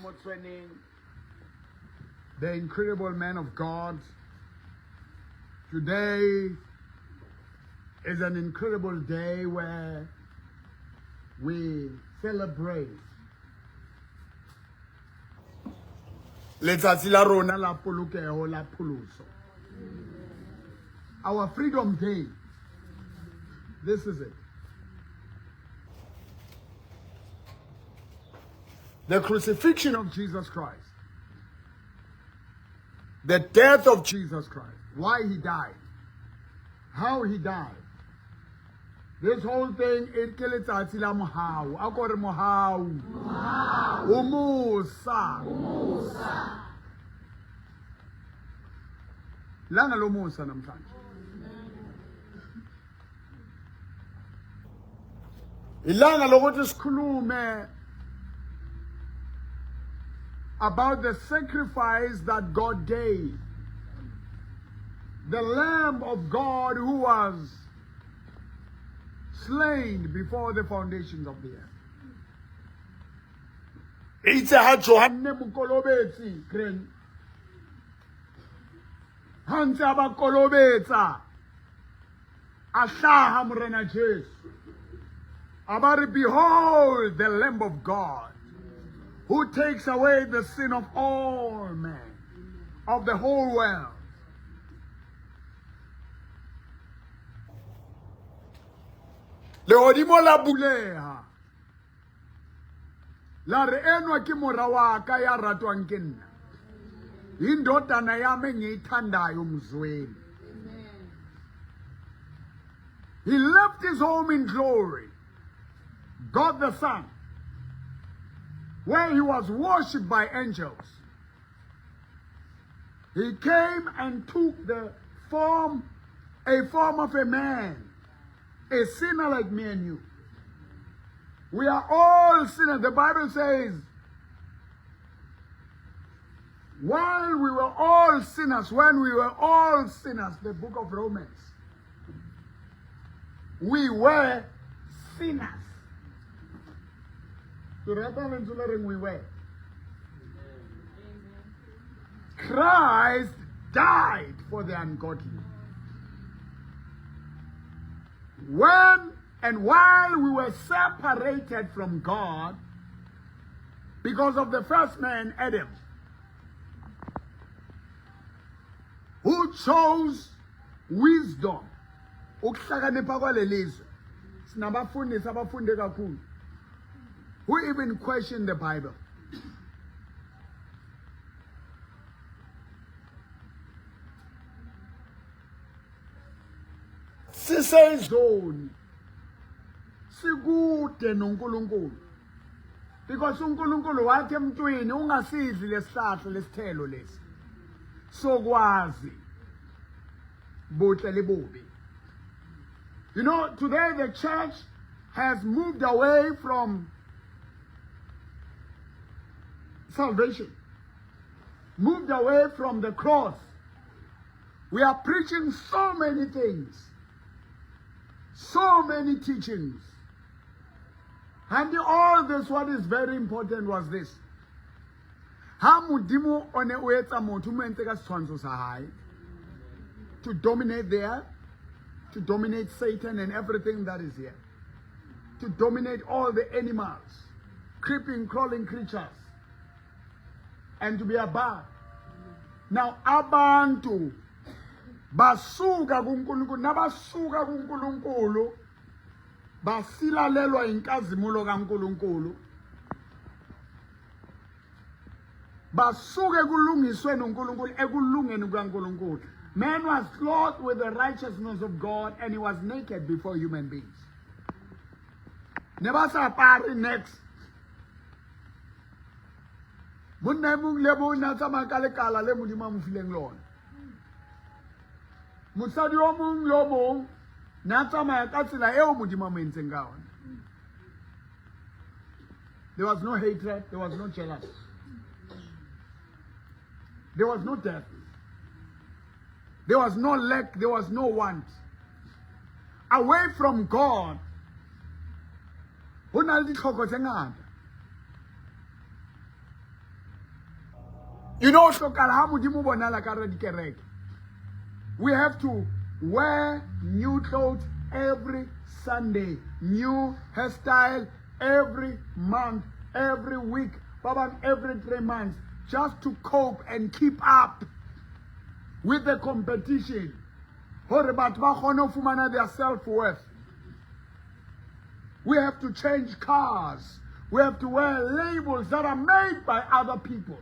Motsoeneng, the incredible man of God. Today is an incredible day where we celebrate letsatsi la rona la polokeho la pholoso, our freedom day. This is it. The crucifixion of Jesus Christ, the death of Jesus Christ, why he died, how he died. This whole thing, it ke letsatsi la mohau. A ko re mohau. O mosa. Langa lomusa namhlanje. Ilanga lokuthi sikhulume about the sacrifice that God gave. The Lamb of God who was slain before the foundations of the earth. Itse ha Johanne Mokolobetsi kren ha ntse a ba kolobetsa a hlaha Morena Jesu a ba re, behold the Lamb of God who takes away the sin of all men, of the whole world. Lehodimo la buleha la re, enwa ke mora wa ka ya ratwang ke nna, indodana yami engiyithandayo, mzweni. He left his home in glory, God the Son, where he was worshipped by angels. He came and took the form, a form of a man, a sinner like me and you. We are all sinners. The Bible says, while we were all sinners, when we were all sinners, the book of Romans, we were sinners. Ke rata lentswe le reng we were. Christ died for the ungodly. When and while we were separated from God because of the first man, Adam, who chose wisdom, ukuhlakanipha kwalelizwe, sinabafundisi abafunde kakhulu who even question the Bible. Sisezoni, sikude noNkulunkulu, because uNkulunkulu wathi emntwini, ungasidli lesihlahla lesithelo lesi sokwazi buhle libubi. Today the church has moved away from salvation, moved away from the cross. We are preaching so many things, so many teachings. And all this, what is very important was this. Ha Modimo o ne o etsa motho, mo entse ka setshwantsho sa hae, to dominate there, to dominate Satan and everything that is here, to dominate all the animals, creeping, crawling creatures, and to be above. Now abantu basuka kuNkulunkulu, nabasuka kuNkulunkulu basilalelwa inkazimulo kaNkulunkulu, basuke kulungiswe noNkulunkulu, ekulungeni kukaNkulunkulu. Man was clothed with the righteousness of God and he was naked before human beings. Ne ba sa apare next. Monna e mong le mong ne a tsamaya ka lekala le Modimo a mo fileng lona. Mosadi o mong le o mong ne a tsamaya ka tsela eo Modimo a mo entseng ka yona. There was no hatred, there was no jealousy, there was no death, there was no lack, there was no want. Away from God, ho na le ditlhoko tse ngata. You know, hlokala ha Modimo bonala ka hara dikereke. We have to wear new clothes every Sunday, new hairstyle every month, every week, ba bang every 3 months, just to cope and keep up with the competition. Hore batho ba kgone ho fumana their self-worth. We have to change cars. We have to wear labels that are made by other people.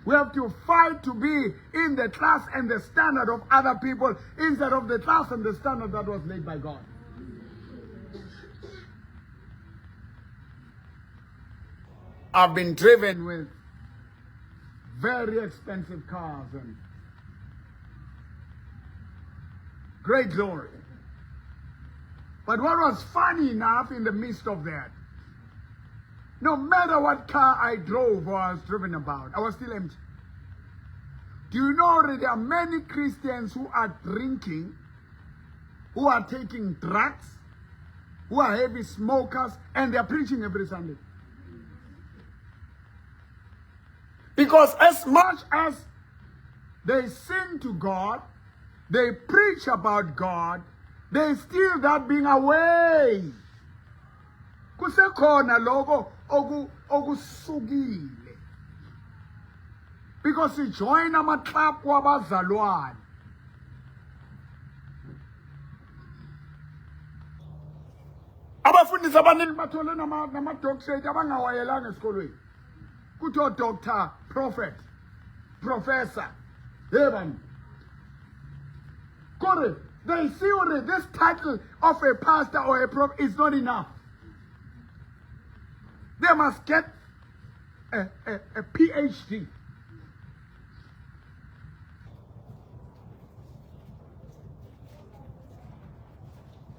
We have to fight to be in the class and the standard of other people instead of the class and the standard that was laid by God. I've been driven with very expensive cars and great glory. But what was funny enough in the midst of that, no matter what car I drove or I was driven about, I was still empty. Do you know that there are many Christians who are drinking, who are taking drugs, who are heavy smokers, and they are preaching every Sunday? Because as much as they sing to God, they preach about God, they still that being away. Kusekhona lokho okusukile. Because sijoin ama-club wabazalwane. Abafundisi abaningi bathole nama-doctorate abangawayelanga esikolweni. Kuthiwa doctor, prophet, professor. Hey bani. Kore, they see already this title of a pastor or a prophet is not enough. They must get a PhD.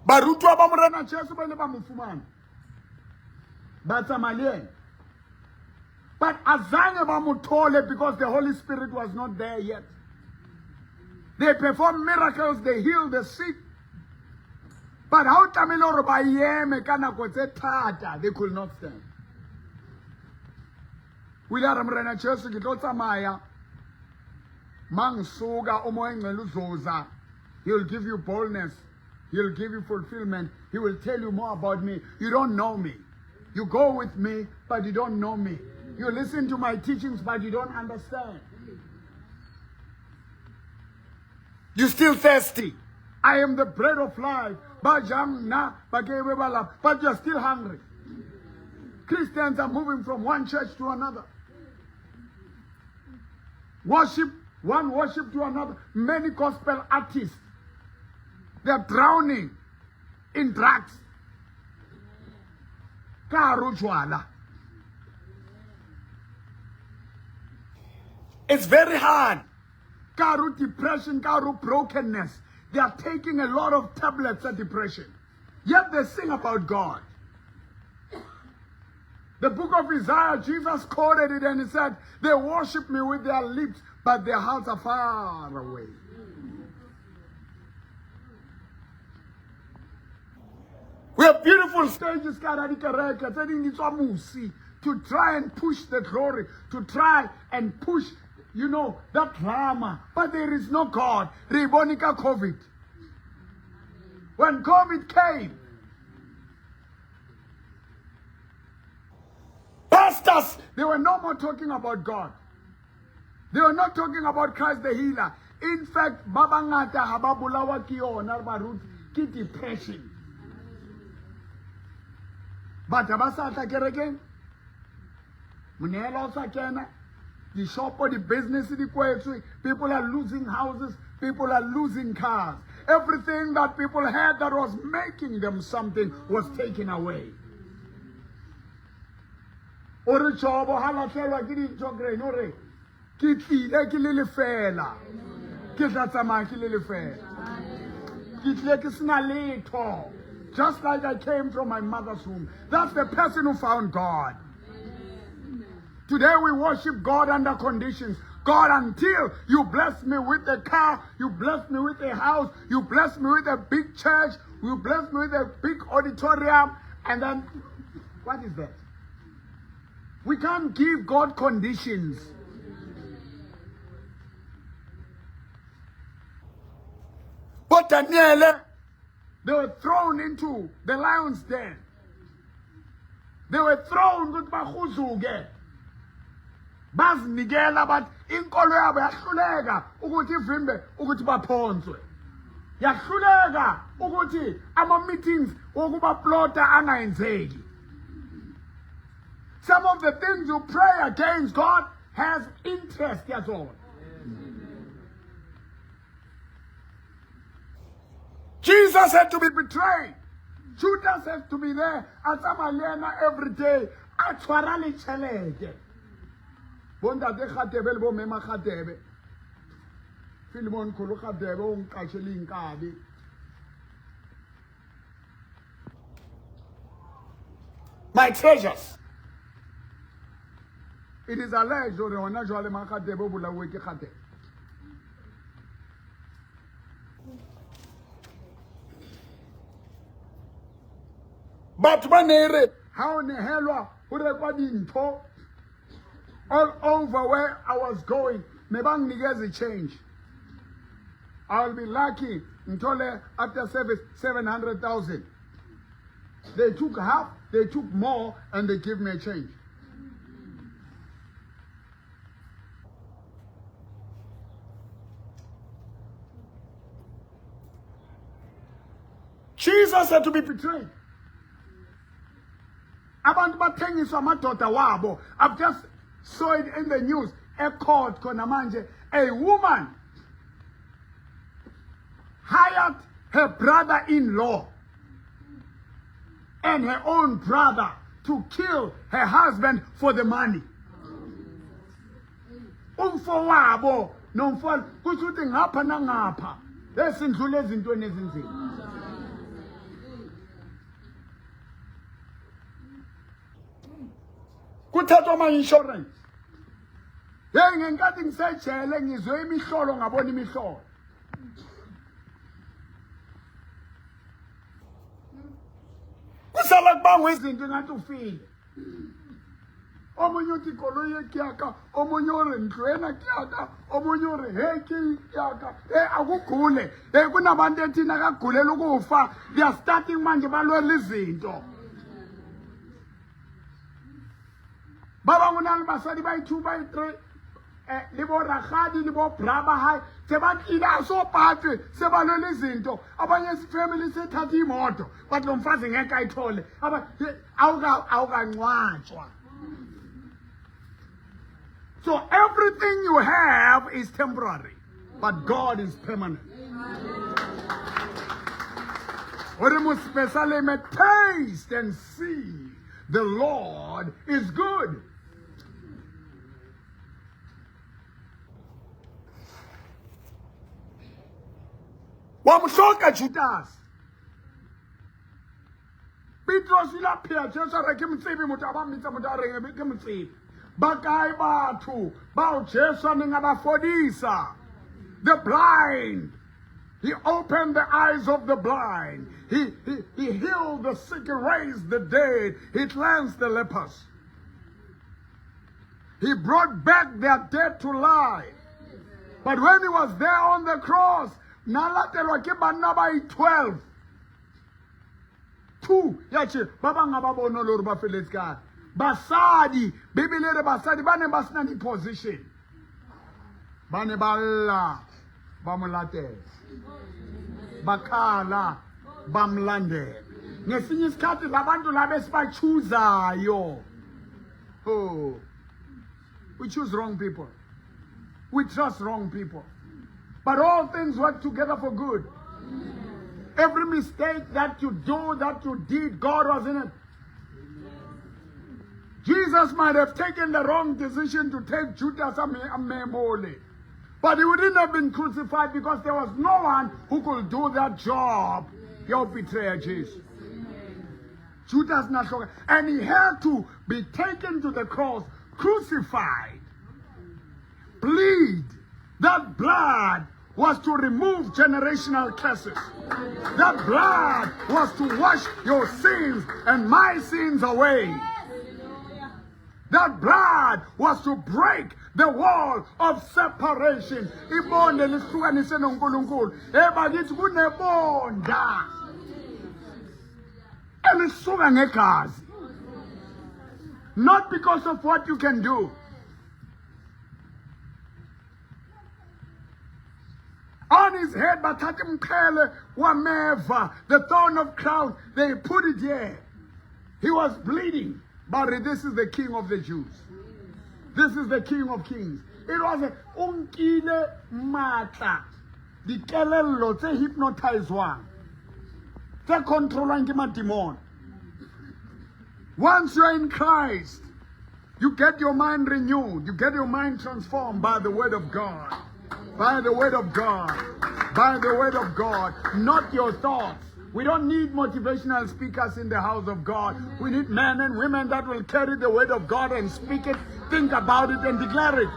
Barutwa ba Morena Jesu ba ile ba mo fumana. Ba tsamaya le yena. But azange ba mo thole because the Holy Spirit was not there yet. They performed miracles, they healed the sick. But ha o tlamehile hore ba eme ka nako tse thata, they could not stand. O ile a re Morena Jesu, ke tlo tsamaya. Mangisuka uMoya oNgcwele uzoza. He will give you boldness. He will give you fulfillment. He will tell you more about me. You don't know me. You go with me, but you don't know me. You listen to my teachings, but you don't understand. You're still thirsty. I am the bread of life. Ba jang nna, ba ke be ba lapa, but you're still hungry. Christians are moving from one church to another. Worship, one worship to another. Many gospel artists, they're drowning in drugs. Ka hare ho jwala. It's very hard. Ka hare ho depression, ka hare ho brokenness. They are taking a lot of tablets of depression. Yet they sing about God. The book of Isaiah, Jesus quoted it and he said, "They worship me with their lips, but their hearts are far away." We have beautiful stages ka hara dikereke tse ding di tswa mosi to try and push the glory, to try and push that drama. But there is no God. Re bone ka COVID. When COVID came, pastors, they were no more talking about God. They were not talking about Christ the healer. In fact, ba bangata ha ba bolawa ke yona baruti, ke depression. Batho ba sa tla kerekeng, monehelo o sa kena, dishopo, di-business di kwetswe, people are losing houses, people are losing cars. Everything that people had that was making them something was taken away. O re Jobo ha lahlelwa ke dintho grain, o re ke tlile ke le lefela, ke tla tsamaya ke le lefela, ke tlile ke sena letho, just like I came from my mother's womb. That's the person who found God. Today we worship God under conditions. God, until you bless me with a car, you bless me with a house, you bless me with a big church, you bless me with a big auditorium, and then what is that? We can't give God conditions. Bo Daniele, they were thrown into the lion's den. They were thrown ukuthi bahuzuke. Bazinikela bathi inkolo yabo yahluleka ukuthi ivimbe ukuthi baphonswe. Yahluleka ukuthi ama meetings wokuba plota angayenzeki. Some of the things you pray against, God has interest yazona. Jesus had to be betrayed. Judas has to be there. A tsamaya le yena every day. A tshwara le tšhelete. Bontate Kgatebe le bomme Makgatebe. Philemon Kholo Kgatebe o nqashele inkabi. My treasures. It is alleged hore hona jwale Makgatebe o bolauwe ke Kgatebe. Batho ba ne re ha o nehelwa ho rekwa dintho all over where I was going, me ba nginikeza change. I'll be lucky ngithole after service 700,000. They took half, they took more, and they give me a change. Jesus had to be betrayed. Abantu bathengiswa amadoda wabo. I've just saw it in the news. A court khona manje, a woman hired her brother-in-law and her own brother to kill her husband for the money. Umfowabo nomfowabo kusho ukuthi ngapha nangapha esindlula ezintweni ezinzima. Kuthathwa ama-insurance. Hey, ngenkathi ngisejele ngizwe imihlolo, ngabona imihlolo. Kusala kubangwa izinto engathi ufile. Omunye uthi koloi e ke yaka, omunye o re ntlo ena ke yaka, omunye o re he ke yaka. Hey, akugule. Hey, kunabantu ethina akagulela ukufa. They are starting manje balwela izinto. Ba bangwe na le basadi ba i-2 ba i-3 le bo rakgadi le bo bra ba hae se ba tlile a so patwe se ba lwela izinto. Abanye isifamily sethatha imoto bathi lo mfazi ngeke ayithole. Awukancwatshwa. So everything you have is temporary, but God is permanent. Ore mopesaleme, taste and see the Lord is good. Wa mo hloka Judas. Petros ile a phea Jesu a re ke motsebe, motho a ba mmitsa motho a reng ke motsebe. Ba kae batho bao Jesu a neng a ba fodisa? The blind. He opened the eyes of the blind. He healed the sick, he raised the dead, he cleansed the lepers. He brought back their dead to life. But when he was there on the cross, na latelwa ke banna ba i-12. 2 ya tjhe, ba bang ha ba bone le hore ba feletse kae. Basadi, Bibele re basadi ba neng ba sena di-position. Ba ne ba lla, ba mo latela. Ba khala, ba mlandela. Ngesinye isikhathi labantu laba esibachuzayo. Oh, we choose wrong people. We trust wrong people. But all things work together for good. Every mistake that you do, that you did, God was in it. Jesus might have taken the wrong decision to take Judas Amemole. But he wouldn't have been crucified because there was no one who could do that job. Your betrayer, Jesus. Judas Nahloka. And he had to be taken to the cross, crucified, bleed. That blood was to remove generational curses. That blood was to wash your sins and my sins away. That blood was to break the wall of separation. Ibonde lihlukanise noNkulunkulu. Hey bakithi kunebonda elisuka ngegazi. Not because of what you can do. On his head bathatha umqhele wameva, the thorn of crown, they put it here. He was bleeding. But this is the king of the Jews. This is the king of kings. It was a unkile matla dikelello tse hypnotizwang tse controlwang ke madimon. Once you're in Christ, you get your mind renewed. You get your mind transformed by the word of God. By the word of God. By the word of God. Not your thoughts. We don't need motivational speakers in the house of God. We need men and women that will carry the word of God and speak it, think about it, and declare it.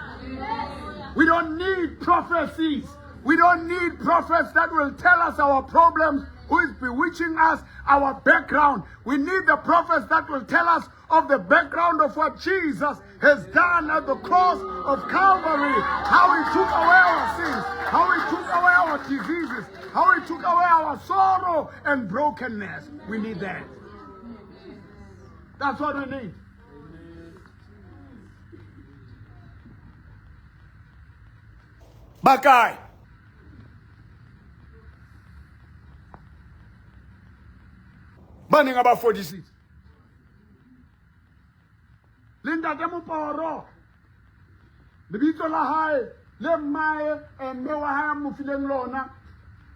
We don't need prophecies. We don't need prophets that will tell us our problems, who is bewitching us, our background. We need the prophets that will tell us of the background of what Jesus has done at the cross of Calvary, how he took away our sins, how he took away our diseases, how he took away our sorrow and brokenness. We need that. That's what we need. Bakae. Ba neng ba 46. Le ntate Moporo. Lebitso la hae le mmae eh, mme wa hae a mo fileng lona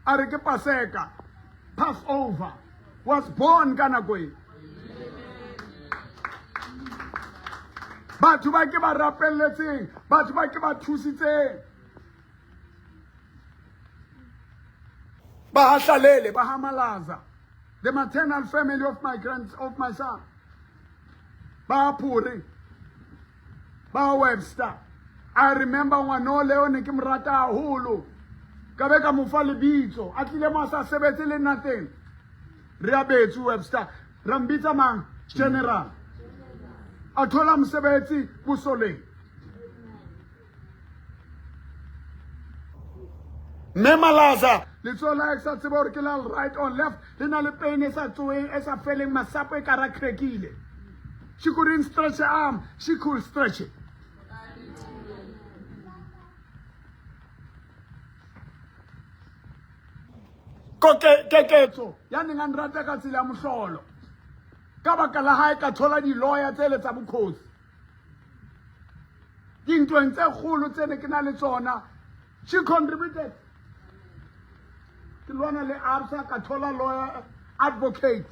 a re ke Paseka. Passover was born ka nako e. Batho ba ke ba rapelletseng, batho ba ke ba thusitseng. Ba hahlalele, ba hamalaza. The maternal family of my grand of my son. Ba Phuri. Ba Webster. I remember ngwana leo ne ke mo rata haholo. Ka be ka mo fa lebitso. A tlile mo a sa sebetse le nothing. Re abetswe Webster. Ra mbitsa mang? General. A thola mosebetsi bosoleng. Mme Malaza letsoho la hae ke sa tseba hore ke la right or left le na le pain e sa tsoeng e sa feleng masapo e kara crackile. She couldn't stretch her arm, she could stretch it. Keketso ya neng a nrata ka tsela ya mohlolo ka baka la hae ka thola di-lawyer tsele tsa bokhosi dintweng tse kgolo tse ne ke na le tsona. She contributed. Ke lwana le Absa ka thola lawyer advocate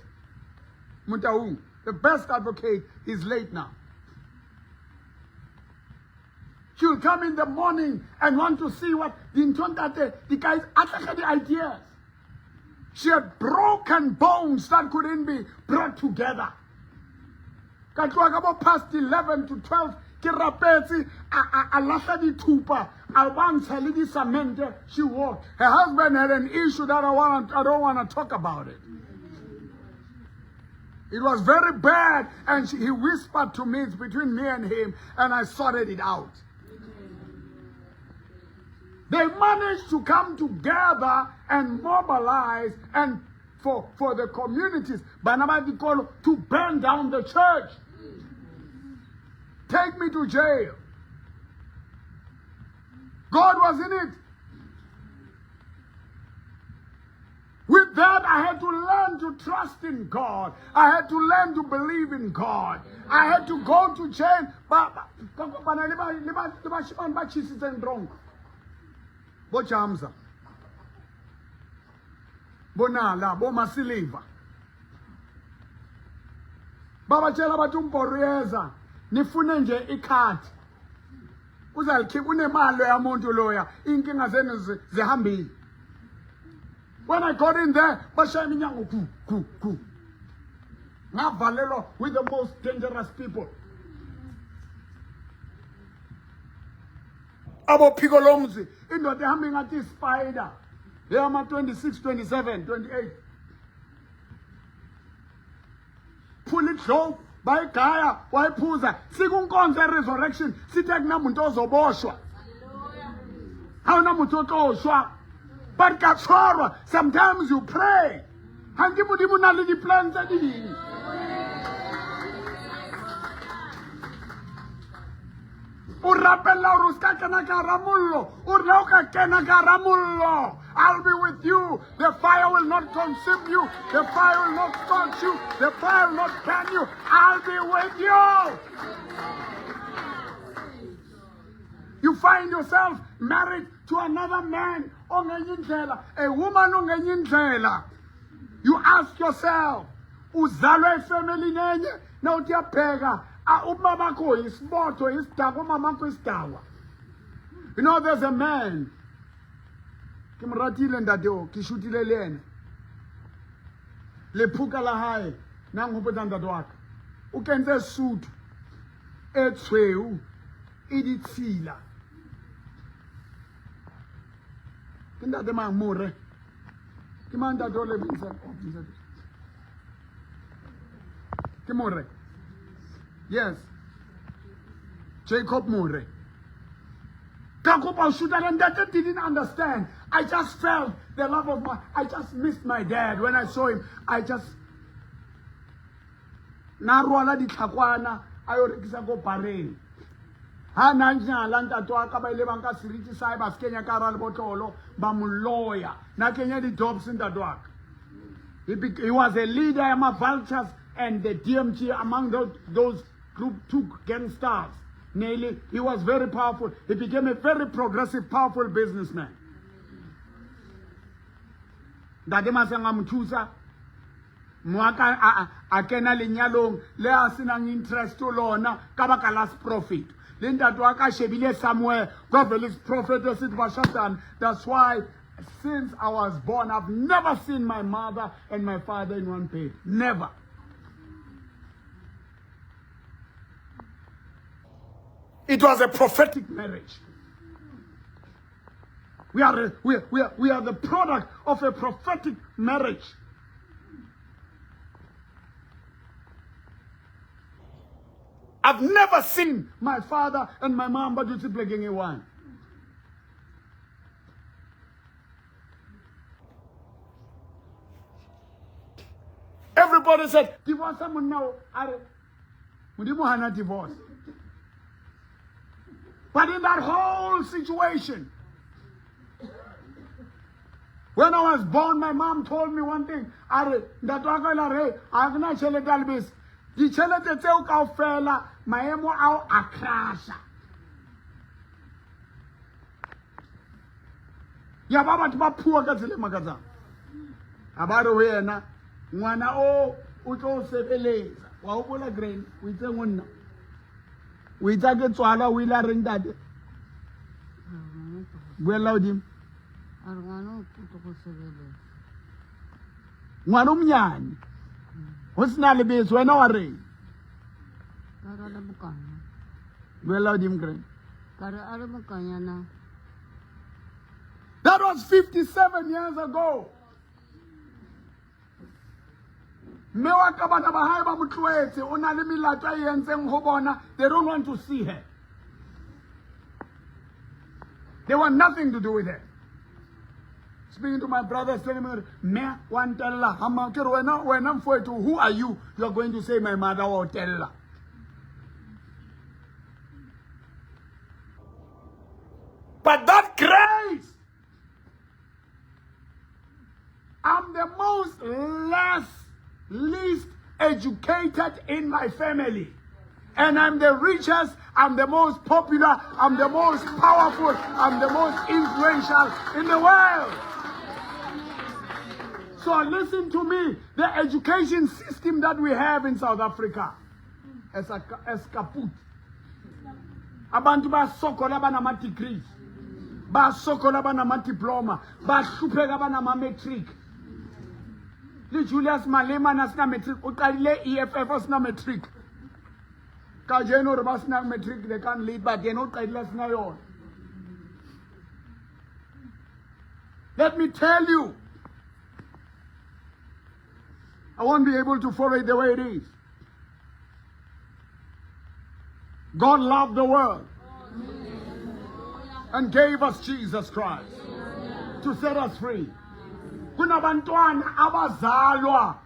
Motaung, the best advocate, is late now. She will come in the morning and want to see what dintho ntate di guys atlega the ideas. She had broken bones that couldn't be brought together. Ka tloha ka bo past 11 to 12 ke rapetse a lahla dithupa a bantsha le disamente. She walked. Her husband had an issue that I don't want to talk about it. It was very bad, and he whispered to me, it's between me and him, and I sorted it out. They managed to come together and mobilize and for the communities, bana ba dikolo, to burn down the church. Take me to jail. God was in it. With that, I had to learn to trust in God. I had to learn to believe in God. I had to go to jail. Ba ka kopana le ba le ba le bashimane ba tjhesitseng tronk. Bo Jamza. Bo Nala, bo Masiliva. Babatshela bathi uMboro uyeza. Nifune nje ikhadi. Uzalikhipha unemali loya muntu loya. Inkinga zenu zihambile. When I got in there, bashaya iminyango ku ku ku. Ngavalelwa with the most dangerous people. Abophiko lomzi, indoda ehamba ingathi spider. Eyama 26, 27, 28. Pull it low. Bayigaya wayiphuza. Sikunkonzo ye-resurrection sithe kunamuntu ozoboshwa. Ha hona motho o tlo shwa. But ka tshwarwa. Sometimes you pray. Ha nke Modimo na le di-plan tse ding. O rapella gore o se ka kena ka hara mollo. O re le o ka kena ka hara mollo, I'll be with you. The fire will not consume you. The fire will not scorch you. The fire will not burn you. I'll be with you. You find yourself married to another man ongenye indlela, a woman ongenye indlela. You ask yourself, uzalwe efemelini enye na uthi uyabheka ubabakho isibotho isidakwa umamakho isidakwa. You know there's a man ke mo ratile ntate o ke shutile le ena lephuka la hae na nghopotsa ntate wa ka o kentse sutu e tshweu e ditshila ke ntate mang more ke mang ntate o le Vincent? Oh, Vincent. Ke more yes Jacob More ka kopa ho shoota le ntate didn't understand. I just felt the love of my, I just missed my dad when I saw him. I just na rwala ditlhakwana a yo rekisa ko bareng ha na nyala ntate wa ka ba ile ba nka seriti sa hae ba se kenya ka hara lebotlolo ba mo loya na kenya di-dops ntate wa ka. He was a leader ya ma-vultures and the DMG among those group two gangsters. Nearly, he was very powerful. He became a very progressive, powerful businessman. Ntate Maseng a mo thusa moaka a kena lenyalong le a senang interest ho lona ka baka la seprofeto le ntate wa ka shebile somewhere kwa vele seprofeto se ba shatana. That's why since I was born I've never seen my mother and my father in one bed. Never. It was a prophetic marriage. We are the product of a prophetic marriage. I've never seen my father and my mom but it's plekeng e one. Everybody said, divorce monna o. A re, Modimo hana divorce. But in that whole situation, when I was born, my mom told me one thing. A re, ntate wa ka o ile a re, ha ke na tjhelete ya lebese. Ditjhelete tseo kaofela, maemo ao a crasha. Ya ba batho ba phua ka tsela e makatsang. A ba re ho yena, ngwana o o tlo o sebeletsa. Wa hopola Grain, o itseng ho nna? O itse ke tswalwa, o ile a reng ntate? Buella hodimo. A re ngwana o tlo go sebeletsa. Ngwana o monyane. Ho sena lebese, wena wa reng? Ka re a le mokana. Buella hodimo, Grain. Ka re a le mokanyana. That was 57 years ago. Mme wa ka bana ba hae ba mo tlohetse, o na le melato a e entseng ho bona. They don't want to see her. They want nothing to do with her. Speaking to my brother, telling me, mme wa ntella, ha ma, ke re wena, wena mfowethu, who are you? You are going to say my mother wa o tella. But that grace, I'm the most least educated in my family. And I'm the richest, I'm the most popular, I'm the most powerful, I'm the most influential in the world. So listen to me, the education system that we have in South Africa is kaput. Abantu basokola banama degrees, basokola banama diploma, bahlupheka banama matric. Le Julius Malema na sena matric, o qadile EFF o sena matric. Kajeno re ba sena matric they can't lead, but yena o qadile sena yona. Let me tell you, I won't be able to follow it the way it is. God loved the world and gave us Jesus Christ to set us free. Kunabantwana abazalwa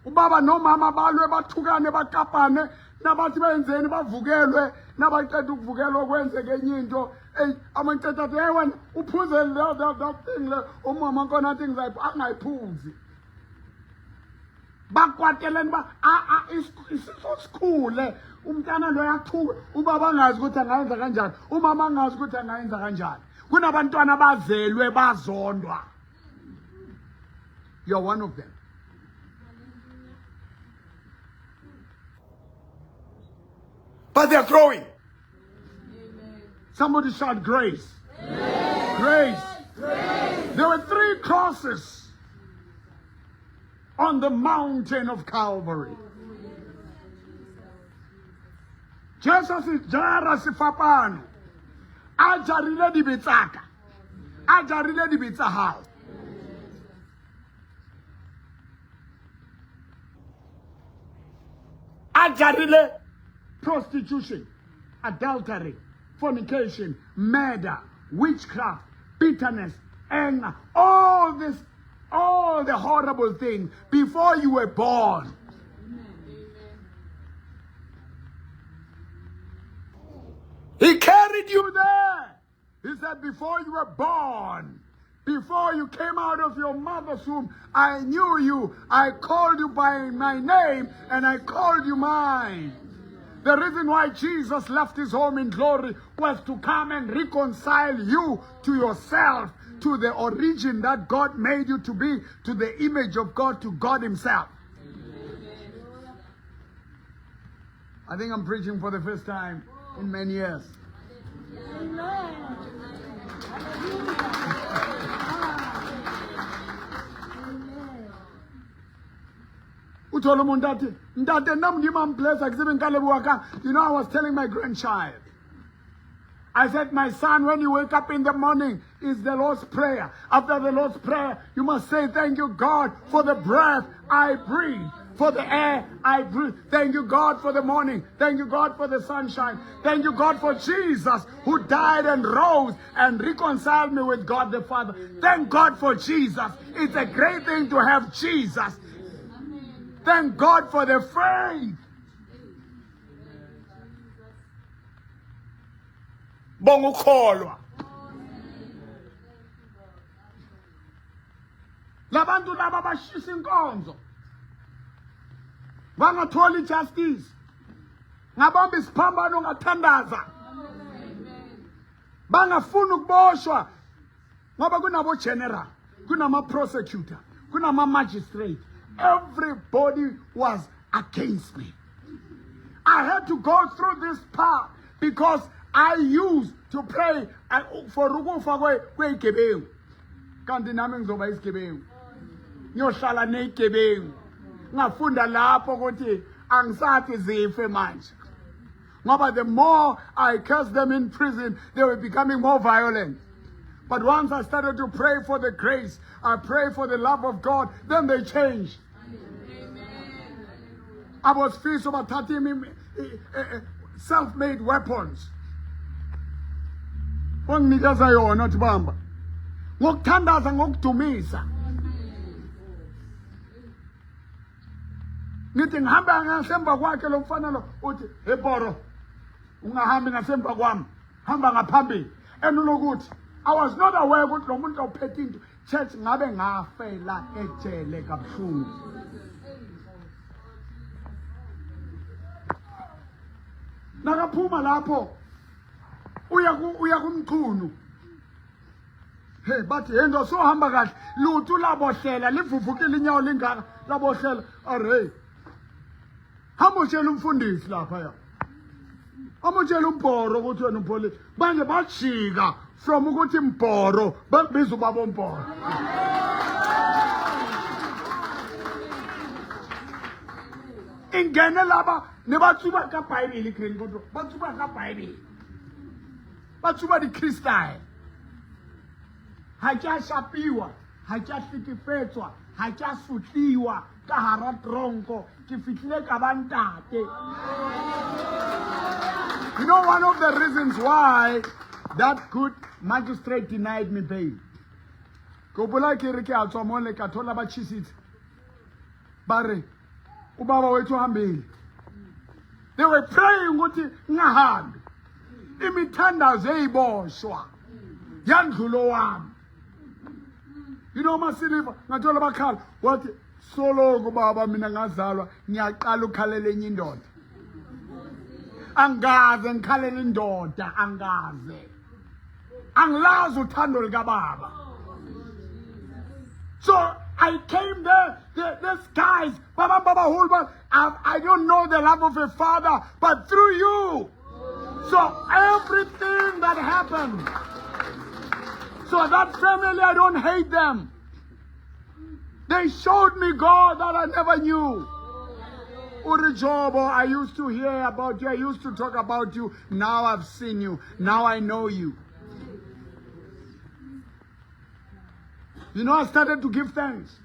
ubaba nomama balwe bathukane bakapane nabathi benzeni bavukelwe nabaqeda ukuvukelwa kwenzeke enye into eyi amaqeda athi hey wena uphuze that thing le umama nkona athi angayiphuzi bakwateleni ba isiso sikhule umntana lo yathuka ubaba angazi ukuthi angayenza kanjani umama angazi ukuthi angayenza kanjani kunabantwana abazelwe bazondwa. You're one of them. But they're growing. Somebody shout grace. Grace. Grace. There were three crosses on the mountain of Calvary. Jesu se jara sefapano a jarile dibe tsaka a jarile dibe tsa hao. A jarile prostitution, adultery, fornication, murder, witchcraft, bitterness, anger, all this, all the horrible things before you were born. He carried you there. He said, before you were born, before you came out of your mother's womb, I knew you. I called you by my name and I called you mine. The reason why Jesus left his home in glory was to come and reconcile you to yourself, to the origin that God made you to be, to the image of God, to God himself. I think I'm preaching for the first time in many years. Amen. Uthola umuntu athi, Ntate, nna Modimo a mblessa, ke tsebe nka leboha kang. You know, I was telling my grandchild. I said, my son, when you wake up in the morning, is the Lord's Prayer. After the Lord's Prayer, you must say, thank you, God, for the breath I breathe, for the air I breathe. Thank you, God, for the morning. Thank you, God, for the sunshine. Thank you, God, for Jesus, who died and rose and reconciled me with God the Father. Thank God for Jesus. It's a great thing to have Jesus. Thank God for the faith. Bonga ukholwa. Labantu laba bashisa inkonzo bangatholi justice, ngabamba isiphambano ngathandaza, bangafuni ukuboshwa ngoba kunabo general, kunama prosecutor, kunama magistrate. Everybody was against me. I had to go through this path because I used to pray for ukufa kweyigebengu, kanti nami ngizoba isigebengu, ngiyohlala neyigebengu. Ngafunda lapho ukuthi angisathi zife manje, ngoba the more I cursed them in prison, they were becoming more violent. But once I started to pray for the grace, I pray for the love of God, then they changed. Abosifiso bathatha self-made weapons. Wanginikeza yona uthi bamba. Ngokuthandaza, ngokudumisa. Ngithi ngihamba ngasemva kwakhe lo mfana lo, uthi, "Hey Boro, ungahambi ngasemva kwami, hamba ngaphambili." And ulokuthi I was not aware ukuthi lo muntu ophethe into church ngabe ngafela ejele kabuhlungu. Nakaphuma lapho uya kumchunu. Hey bathi yendo sohamba kahle lutho labohlela livuvukile inyawo lingaka labohlela arey. Hamba utshela umfundisi lapha ya. Hamba utshela umbhoro ukuthi wena upholile. Manje bajika from ukuthi mbhoro bakubiza ubaba umbhoro. Ingene laba ne ba tsuba ka Bible green kodwa ba tsuba ka Bible. Ba tsuba di-crystal. Ha ke a shapiwa, ha ke a hlekefetswa, ha ke a sotliwa. ka hara tronko ke fihlile ka ba ntate. You know one of the reasons why that good magistrate denied me bail. Ke hopola ke re ke a tswa mole ka thola ba tjhisitse. Ba re ubaba wethu uhambile. They were praying ukuthi ngingahambi. Imithandazo eyiboshwa yandlulo wami. You know masiliva ngathola bakhala wathi soloko baba mina ngazalwa ngiyaqala ukukhalela enye indoda. Angaze ngikhalela indoda angaze. Angilazi uthando likababa. So I came there, these guys, Baba Baba Hulba, I don't know the love of a father, but through you. So everything that happened, so that family, I don't hate them. They showed me God that I never knew. Uri Jobo, I used to hear about you, I used to talk about you. Now I've seen you. Now I know you. You know, I started to give thanks.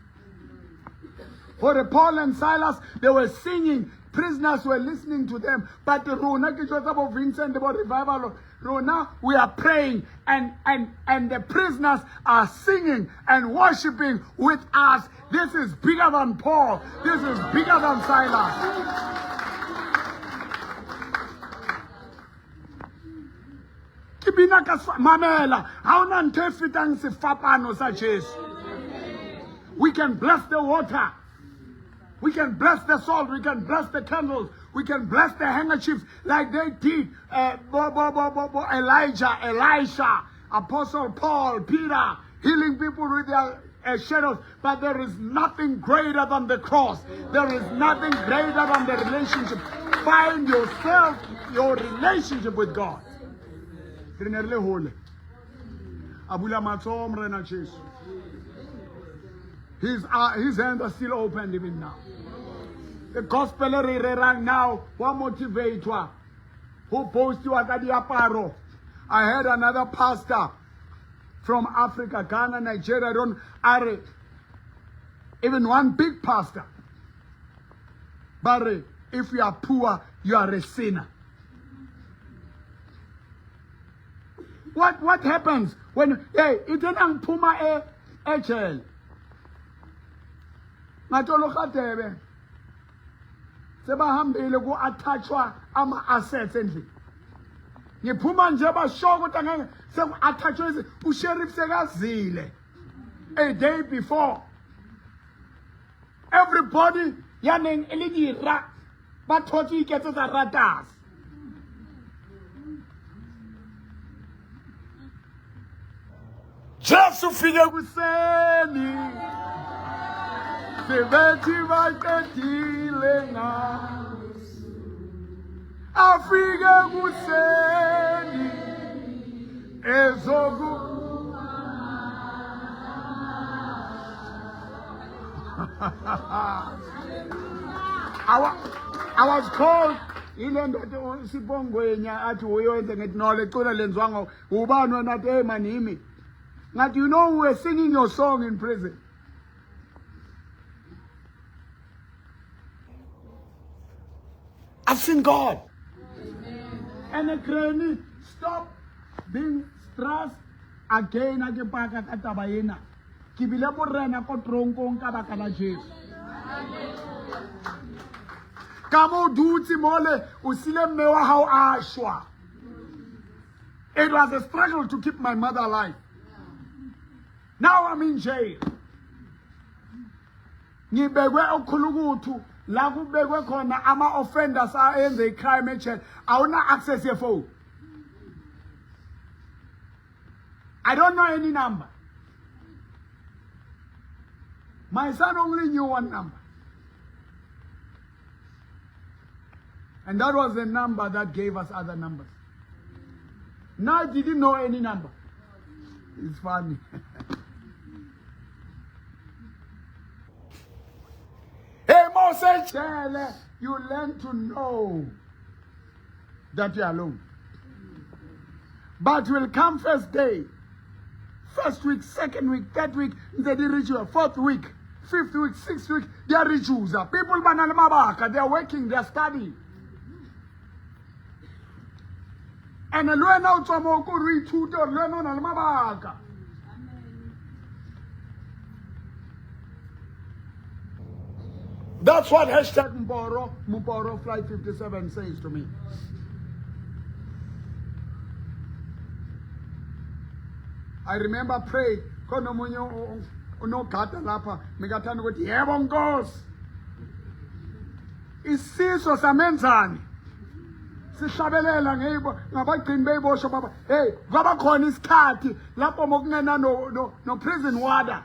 For Paul and Silas, they were singing. Prisoners were listening to them. But Rona, ke jwetsa bo Vincent, bo revival, Rona, we are praying and the prisoners are singing and worshiping with us. This is bigger than Paul. This is bigger than Silas. Ke bina ka mamela, ha hona ntho e fetang sefapano sa Jesu. We can bless the water. We can bless the salt. We can bless the candles. We can bless the handkerchiefs like they did. Bo, bo, bo, bo, bo, Elijah, Elisha, Apostle Paul, Peter, healing people with their shadows. But there is nothing greater than the cross. There is nothing greater than the relationship. Find yourself, your relationship with God. Re ne re le hole. A bula matsoho Morena Jesu. His hands are still open even now. The gospel re rerang now, wa motivatwa, ho postiwa ka diaparo. I heard another pastor from Africa, Ghana, Nigeria, don't, are even one big pastor. But if you are poor, you are a sinner. What happens when, hey, it didn't phuma e ejele. Ngathola uRhadebe sebahambile ku-attachwa ama-assets endlini. Ngiphuma nje basho ukuthi angeke seku-attachwe usheriff sekazile a day before. Everybody ya neng e le dira ba thotse ho iketsetsa ratas. Jesu ufike kuseni sebethi baqedile ngaso. Afike kuseni ezoku I was called ile ndoda uSipongwenya athi uyoyenza ngithi no le culo lenziwa ngo ubani wena athi hey man yimi. Ngathi you know we were singing your song in prison. I've seen God. And a granny, stop being stressed again. A ke paka ka taba ena. Ke bile morena ko tronkong ka baka la Jesu. Ka mo dutse mole o sile mme wa hao a shwa. It was a struggle to keep my mother alive. Now I'm in jail. Ngibekwe okhulukuthu la kubekwe khona ama offenders ayenze icrime ejele. Awuna access ye phone. I don't know any number. My son only knew one number. And that was the number that gave us other numbers. Now I didn't know any number. It's funny. Hey, Moses. You learn to know that you are alone. But will come first day, first week, second week, third week, the ritual, fourth week, fifth week, sixth week, di a re chooser. People ba na le mabaka, they are working, they are studying. And le wena o tswa moo ko re ithute gore le wena o na le mabaka. That's what hashtag Mboro, Mboro Flight 57 says to me. I remember pray khona omunye unogada lapha mikathanda ukuthi yebo nkosi isiso samenzani sihlabelela ngeyibo ngabagcini beyibosho baba hey kwaba khona isikhathi lapho mokungena no, no, no prison warder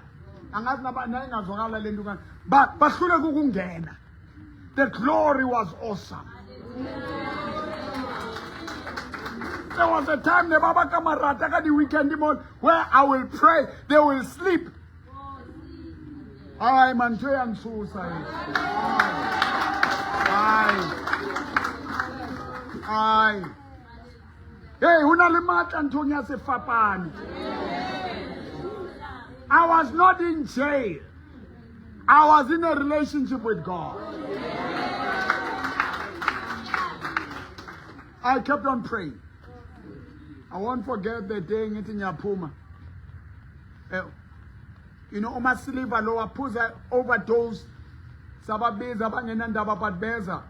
angazi nayingazwakala le nto bahluleka ukungena the glory was awesome There was a time the Baba Kamarata ka di-weekend mall where I will pray, they will sleep. Hayi man, ntho ya ntshosa e. Hayi. Hayi. Hey, ho na le matla nthong ya sefapano. I was not in jail. I was in a relationship with God. I kept on praying. I won't forget the day ngithi ngiyaphuma. Eh, you know uMasiliva lo waphuza overdose sababiza abangenandaba but beza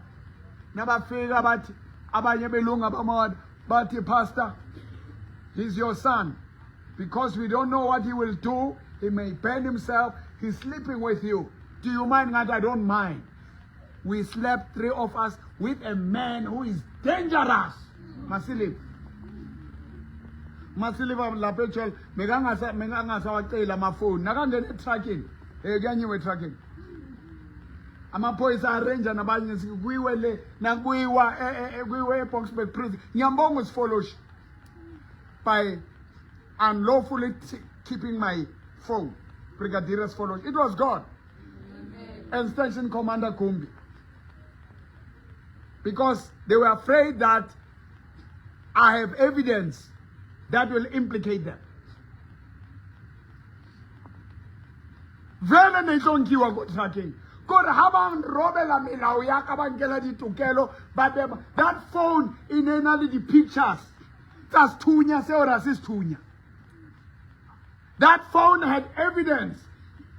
nabafika bathi abanye belunga bamawada bathi pastor he's your son because we don't know what he will do he may burn himself he's sleeping with you do you mind ngathi i don't mind we slept three of us with a man who is dangerous Masiliva Masiliva lapha ejele mekangasa mekangasawaceli amafoni nakangena etruckini eh kuyanyiwe etruckini amaphoyisa arrange nabanye kuyiwe le nakuyiwa e, e, e, kuyiwe eBoksburg prison ngiyambonga usifoloshi by unlawfully keeping my phone brigadier Sifoloshi it was God Amen. And station commander Gumbi because they were afraid that I have evidence that will implicate them. Vele ne tlo nkiwa ko trucking kore ha ba nrobela melao ya ka ba nkela ditokelo ba beba that phone e ne e na le di-pictures tsa sethunya seo ra se sethunya That phone had evidence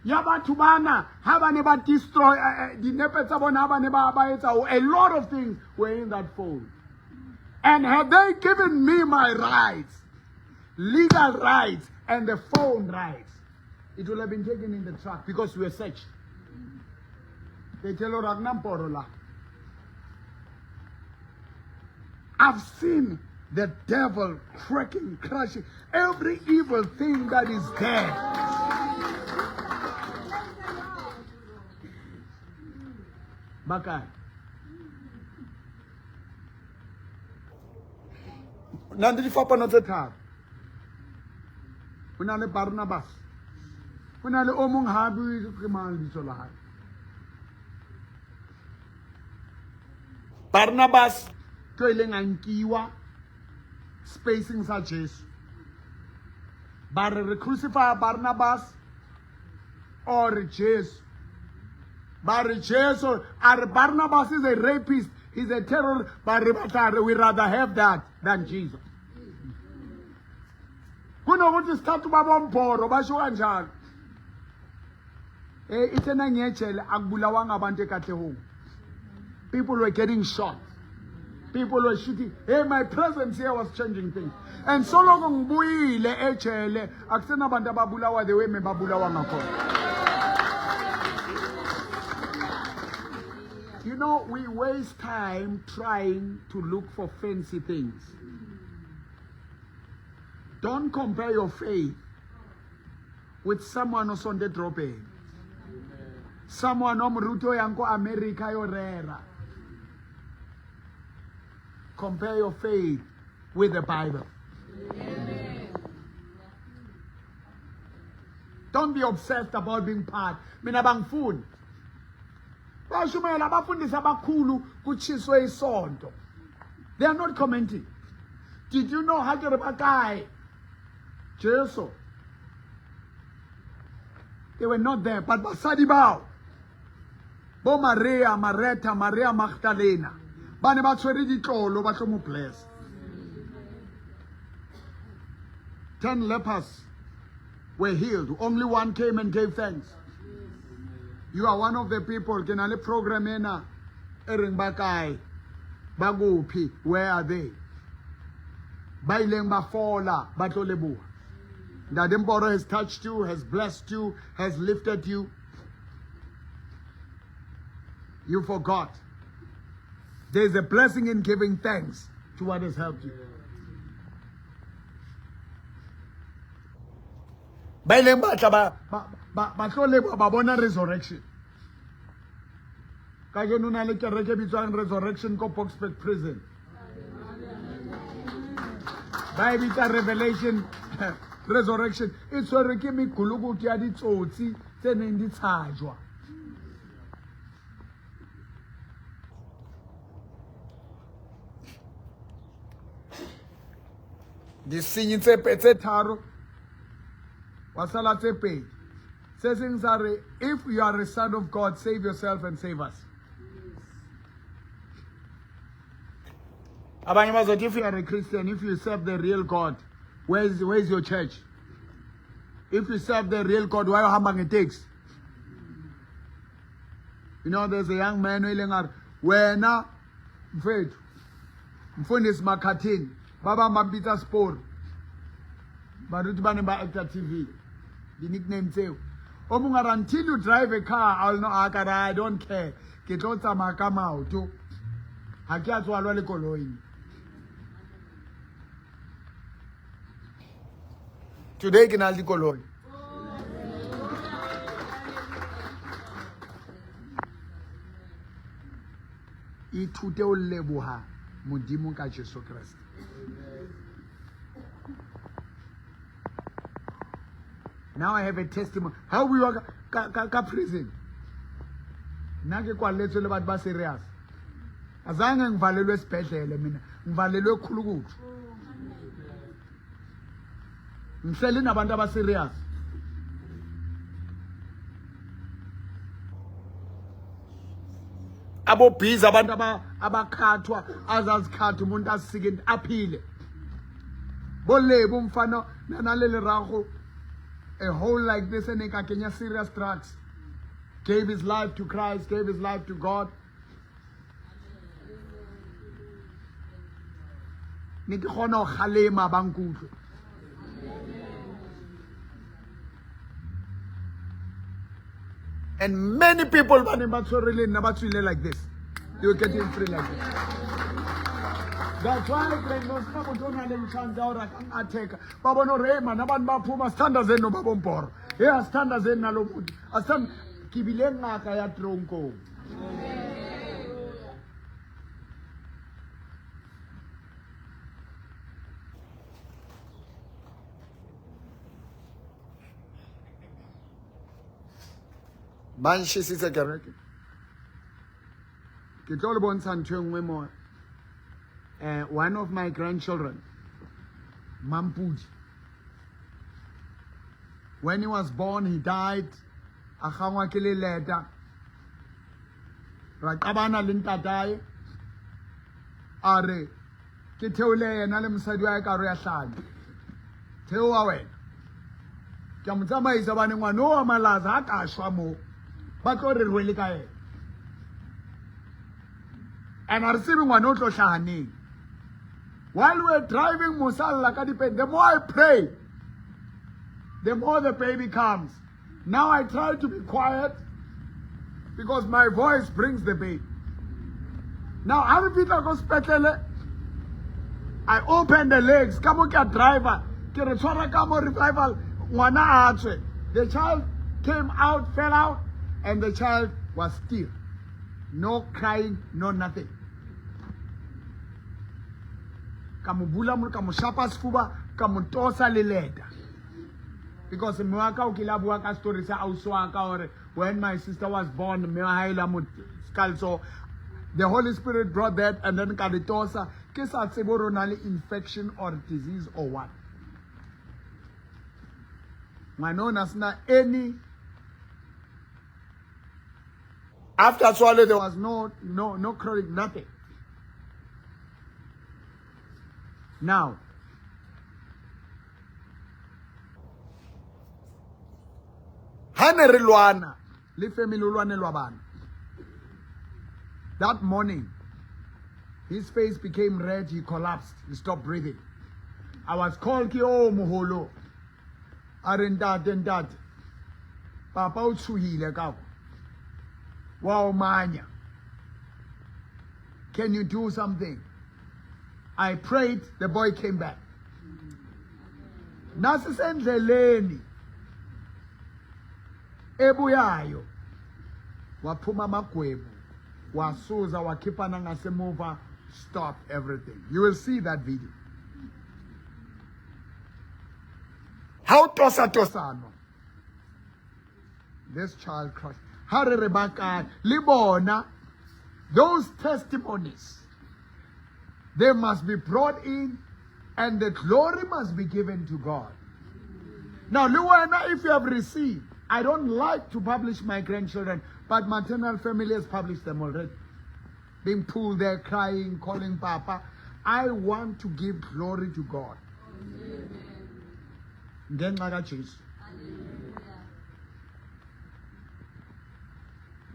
ya batho bana ha ba ne ba destroy eh, eh, dinepe tsa bona ha ba ne ba ba etsa a lot of things were in that phone and had they given me my rights legal rights and the phone rights it would have been taken in the truck because we were searched they tell hore akunamporo la I've seen the devil cracking, crushing every evil thing that is there. Bakae. Na le difapano tse tharo. Ho na le Barnabas. Ho na le o mong ha bue ke mang lebitso la hae. Barnabas ke ileng a nkiwa spacing sa Jesu. Ba re re crucify Barnabas or Jesu. Ba re Jesu a re Barnabas is a rapist, he's a terrorist, ba re batla we rather have that than Jesus. Kunokuthi sithathe ubaba ombhoro basho kanjalo. Eh ithe nangiyejele akubulawanga abantu eKatlehong. People were getting shot. People were shooting. Hey, my presence here was changing things. And so long ngibuyile ejele akusenabantu ababulawa the way mebabulawa ngakhona. You know, we waste time trying to look for fancy things. Don't compare your faith with someone osonto edrobheni someone omoruti o yang ko America yo rera compare your faith with the Bible. Amen. Don't be obsessed about being part. Mina bangifuni. Bashumayela abafundisi abakhulu kutshiswe isonto. They are not commenting. Did you know ha ke re ba kae? Jesu. They were not there, but basadi bao bo Maria, Mareta, Maria Magdalena ba ne ba tshwere ditlolo ba tlo mo bless. 10 lepers were healed. Only one came and gave thanks. You are one of the people. Ke na le program ena e reng ba kae, ba kuphi, where are they? Ba ileng ba fola, ba tlo leboha. Ntate Mboro has touched you, has blessed you, has lifted you. You forgot. There's a blessing in giving thanks to what has helped you. Ba ileng ba tla ba tlo leboha, ba bona resurrection. Kajeno na le kereke e bitswang Resurrection ko Boksburg Prison. Ba e bitsa Revelation Resurrection. E tshwerwe ke mekolokoto ya ditsotsi tse neng di tshajwa. Disenyi tse tharo wa sala tse pedi. Se seng sa re, if you are a son of God, save yourself and save us. Abanye bazothi, if you are a Christian, if you serve the real God, where's your church? If you serve the real God, why uhamba ngeteksi? You know, there's a young man o ileng a re, wena mfethu, mfundisi Makhathini, ba bang ba mpitsa Spori. Baruti ba neng ba actor TV, di-nickname tseo. O mongwe a re, until you drive a car, I'll know. A ka re, I don't care. Ke tlo tsamaya ka maoto. Ha ke a tswalwa le koloi. Today ke na le dikoloi. Ithute o leboha Modimo ka Jesu Kreste. Now I have a testimony. How we were ka prison. Nna ke kwalletswe le batho ba serious. Azange ngivalelwe esibhedlele mina, ngivalelwe ekhulukuthu. Ngihleli nabantu aba serious. Abo busy abantu abakhathwa azazikhatha umuntu asike aphile. Bolebo umfana nanalele rago a hole like this and ka kenya serious drugs. Gave his life to Christ, gave his life to God. Ne ke kgona ho kgalema ba nkutlwe. And many people ba neng ba tshwere le nna ba tswile like this. They were getting free like this. That's why ke no sena motho o nang le chance ya hore a ka attack. Ba bona hore, hey man, abantu ba phuma, sithandazeni nobaba Mboro. Hey, asithandazeni nalo muntu. Asithand ke bile ngaka ya tronkong. Ba nshisitse kereke. Ke tlo le bontsha ntho e nngwe mo. One of my grandchildren, Mampudi, when he was born, he died. A kgangwa ke leleta. Ra qabana le ntatae. A re, ke theole yena le mosadi wa hae ka hare ya hlanya. Theoha wena. Ke a mo tsamaisa hobane ngwana o wa Malaza ha ka shwa moo, ba tlo re rwele ka yena. And a re tsebe ngwana o tlo hlaha neng. While we're driving Mosalla ka dipeng, the more I pray, the more the baby comes. Now I try to be quiet because my voice brings the baby. Now I repeat go sepetlele, I open the legs. Ka mo ke a driver, ke re tshwara ka mo revival, ngwana a tswe. The child came out, fell out, and the child was still. No crying, no nothing. Ka mo bula mo, ka mo shapa sefuba, ka mo tosa leleta. Because mme wa ka o kile a bua ka story sa ausi wa ka hore when my sister was born, mme wa hae la mo skalso. The Holy Spirit brought that and then ka le tosa. Ke sa tsebe hore o na le infection or disease or what. Ngwana o na sena any After swallow, there was no chronic, nothing. Now, ha ne re lwana le family o lwanelwa bana. That morning, his face became red, he collapsed, he stopped breathing. I was called ke o moholo. A re ntate ntate. Papa o tshohile ka kwa. Wa o manya. Can you do something? I prayed, the boy came back. Nasisendleleni ebuyayo waphuma amagwebu wasuza wakhipha nangasemuva, stop everything. You will see that video. Ha o tosa tosa Sano. This child crushed. Ha re re ba kae? Le bona, those testimonies, they must be brought in and the glory must be given to God. Now, le wena, if you have received, I don't like to publish my grandchildren, but maternal family has published them already. Being pulled there, crying, calling Papa. I want to give glory to God. Ngenxa kaJesu.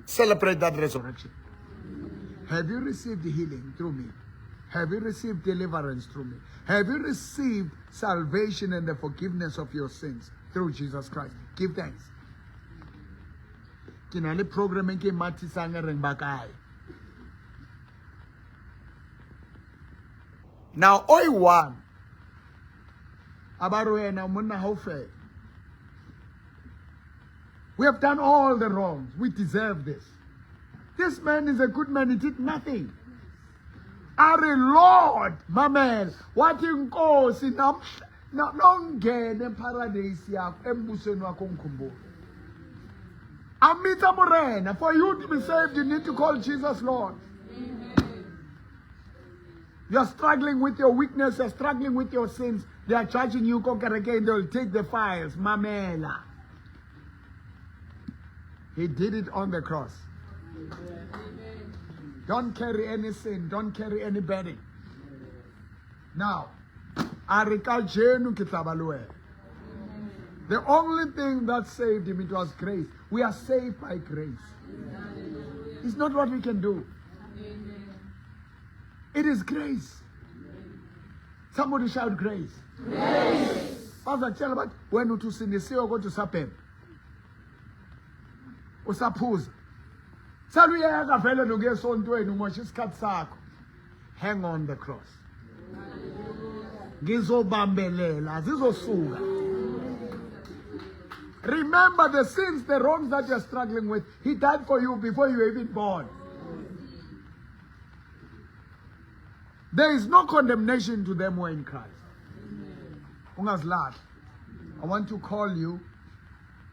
Celebrate that resurrection. Resurrection. Have you received healing through me? Have you received deliverance through me? Have you received salvation and the forgiveness of your sins through Jesus Christ? Give thanks. Ke na le program e ke e mathisang e reng ba kae. Now, oi one. A ba re wena monna ha o fele. We have done all the wrongs. We deserve this. This man is a good man. He did nothing. A re Lord, mamela, wathi inkosi namhla nongene eparadise yakho embusweni wakho ngikhumbule. Amitha morena, for you to be saved, you need to call Jesus Lord. You are struggling with your weakness, you are struggling with your sins. They are charging you ko kerekeng, they will take the files. Mamela. He did it on the cross. Don't carry any sin, don't carry any burden. Now, a re kajeno ke tla ba le wena. The only thing that saved him, it was grace. We are saved by grace. It's not what we can do. It is grace. Somebody shout grace. Bazakutshela bathi wena uthi usindisiwe kodwa usabhema. Usaphuza. Saluyeka vele nokuya esontweni umosha isikhathi sakho. Hang on the cross. Ngizobambelela zizosuka. Remember the sins, the wrongs that you're struggling with. He died for you before you were even born. There is no condemnation to them who are in Christ. Ungazilahli. I want to call you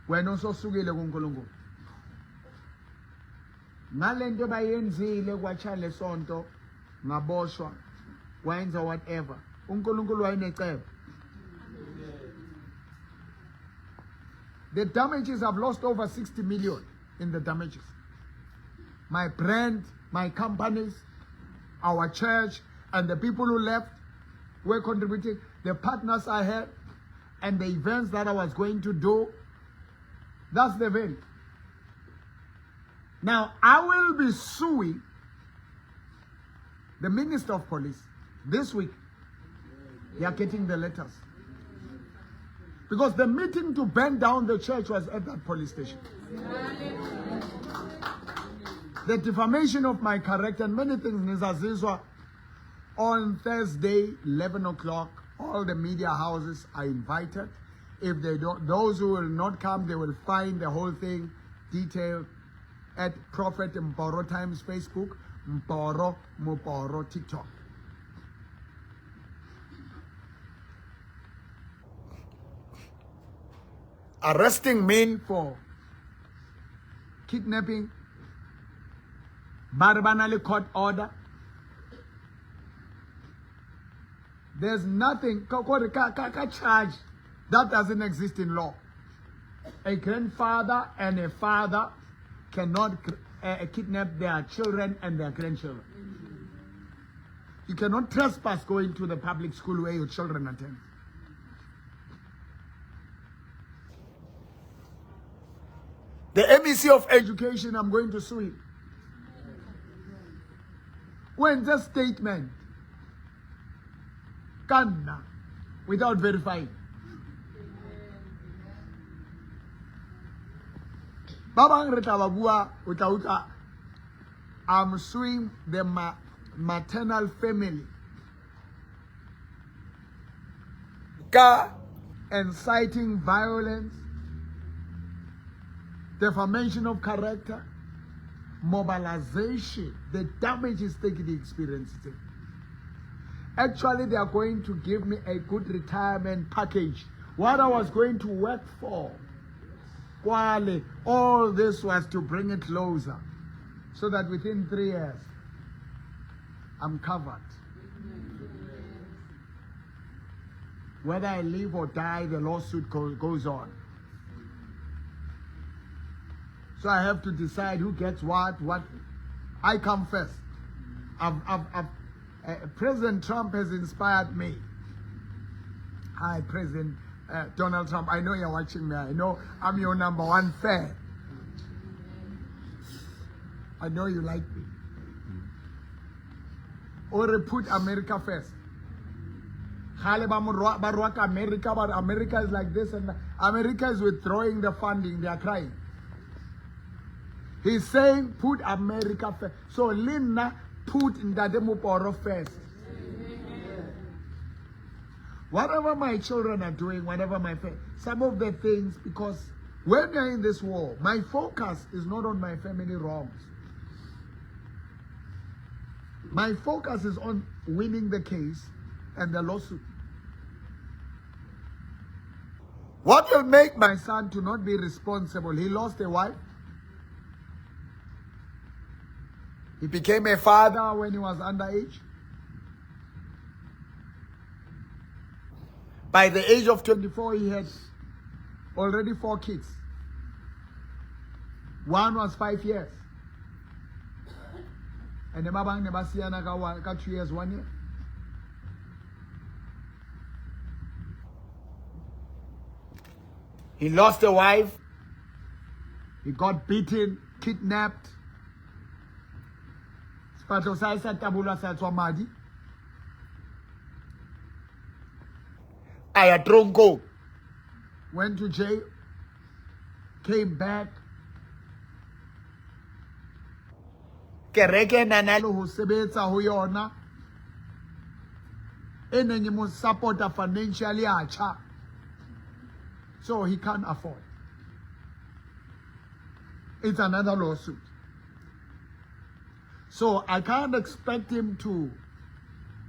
wena ososukile kuNkulunkulu. Ngalento bayenzile kwachale sonto ngaboshwa wayenza whatever. uNkulunkulu wayenecebo. The damages, I've lost over 60 million in the damages. My brand, my companies, our church, and the people who left were contributing, the partners I had, and the events that I was going to do. That's the veil. Now, I will be suing the Minister of Police this week. They are getting the letters. Because the meeting to burn down the church was at that police station. The defamation of my character and many things, nizazizwa, on Thursday, 11 o'clock, all the media houses are invited. If they don't, those who will not come, they will find the whole thing detailed at Prophet Mboro Times Facebook, Mboro Muporo TikTok. Arresting me for kidnapping, ba re ba na le court order. There's nothing ka kore ka ka ka charge that doesn't exist in law. A grandfather and a father cannot kidnap their children and their grandchildren. You cannot trespass going to the public school where your children attend. The MEC of Education, I'm going to sue him. When the statement, ka nna, without verifying. Ba bang re tla ba bua, o tla utlwa, I'm suing the maternal family. Ka inciting violence, defamation of character, mobilization, the damage is taking the experience. Actually, they are going to give me a good retirement package. What I was going to work for, Kwale, all this was to bring it closer so that within 3 years, I'm covered. Whether I live or die, the lawsuit goes on. So I have to decide who gets what. I come first. President Trump has inspired me. Hi, President Donald Trump. I know you're watching me. I know I'm your number one fan. I know you like me. Or put America first. Kgale ba mo ba rwaka America, but America is like this, and America is withdrawing the funding. They are crying. He's saying put America first. So Linna, put Ntate Moporo first. Whatever my children are doing, whatever my some of the things, because when you're in this war, my focus is not on my family wrongs. My focus is on winning the case and the lawsuit. What will make my son to not be responsible? He lost a wife. He became a father when he was underage. By the age of 24, he had already 4 kids. One was 5 years. And the ba bang ne ba siyana ka one, ka 2 years, 1 year. He lost a wife. He got beaten, kidnapped. Sefatlho sa hae sa tabolwa sa tswa madi. A ya tronkong. Went to jail. Came back. Kereke nana le ho sebetsa ho yona. E neng e mo support-a financially a tjha. So he can't afford. It's another lawsuit. So I can't expect him to.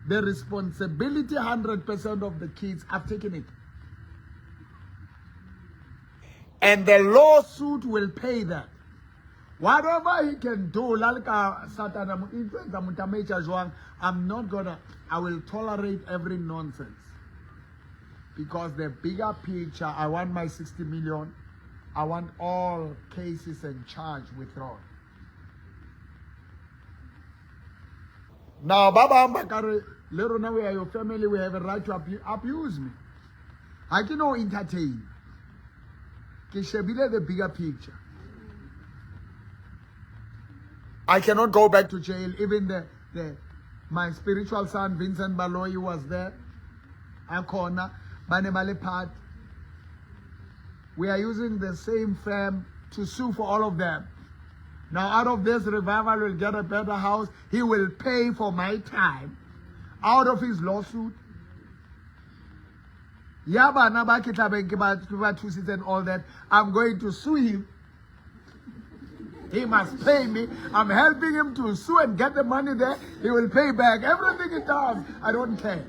The responsibility, 100% of the kids, I've taken it. And the lawsuit will pay that. Whatever he can do, lalka satana mo influenza mutamecha jwang, I'm not going to, I will tolerate every nonsense. Because the bigger picture, I want my 60 million. I want all cases and charge withdrawn. Now, Baba Mbakare, le rona, we are your family, we have a right to abuse me. I cannot entertain. Ke shebile the bigger picture. I cannot go back to jail. Even my spiritual son, Vincent Baloyi, was there. Akona, ba ne ba le part. We are using the same firm to sue for all of them. Now, out of this, Revival will get a better house. He will pay for my time out of his lawsuit. Ya bana ba ke tla beng ke ba, ke ba thusitse and all that. I'm going to sue him. He must pay me. I'm helping him to sue and get the money there. He will pay back everything he does. I don't care.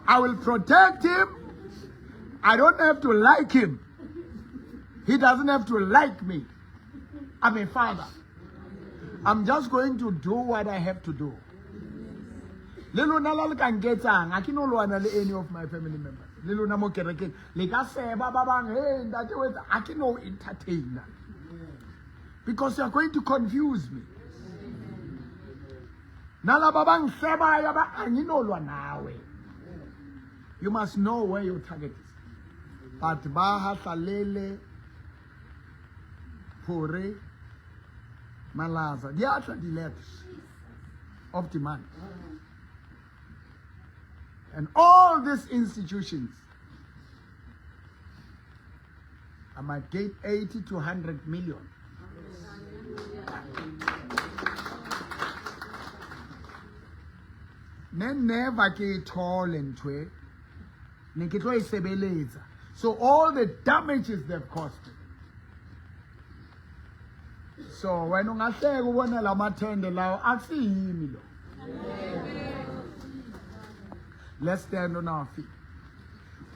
I will protect him. I don't have to like him. He doesn't have to like me. I'm a father. I'm just going to do what I have to do. Le lona la le ka nketsang, ha ke no lwana le any of my family members. Le lona mo kerekeng, le ka seba ba bang, hey, ntate o etsa, ha ke no entertainer. Because you are going to confuse me. Nalaba bangihlebayo anginolwa nawe. You must know where your target is. But ba hahlalele Phore Malaza. Di a tla di-letters of demand. And all these institutions, I might get 80 to 100 million. Ne never ke e thole ntho e ne ke tlo e sebeletsa. So all the damages they've caused me. So wena ungahleka ubona la mathende lawo akusiyimi lo. Let's stand on our feet.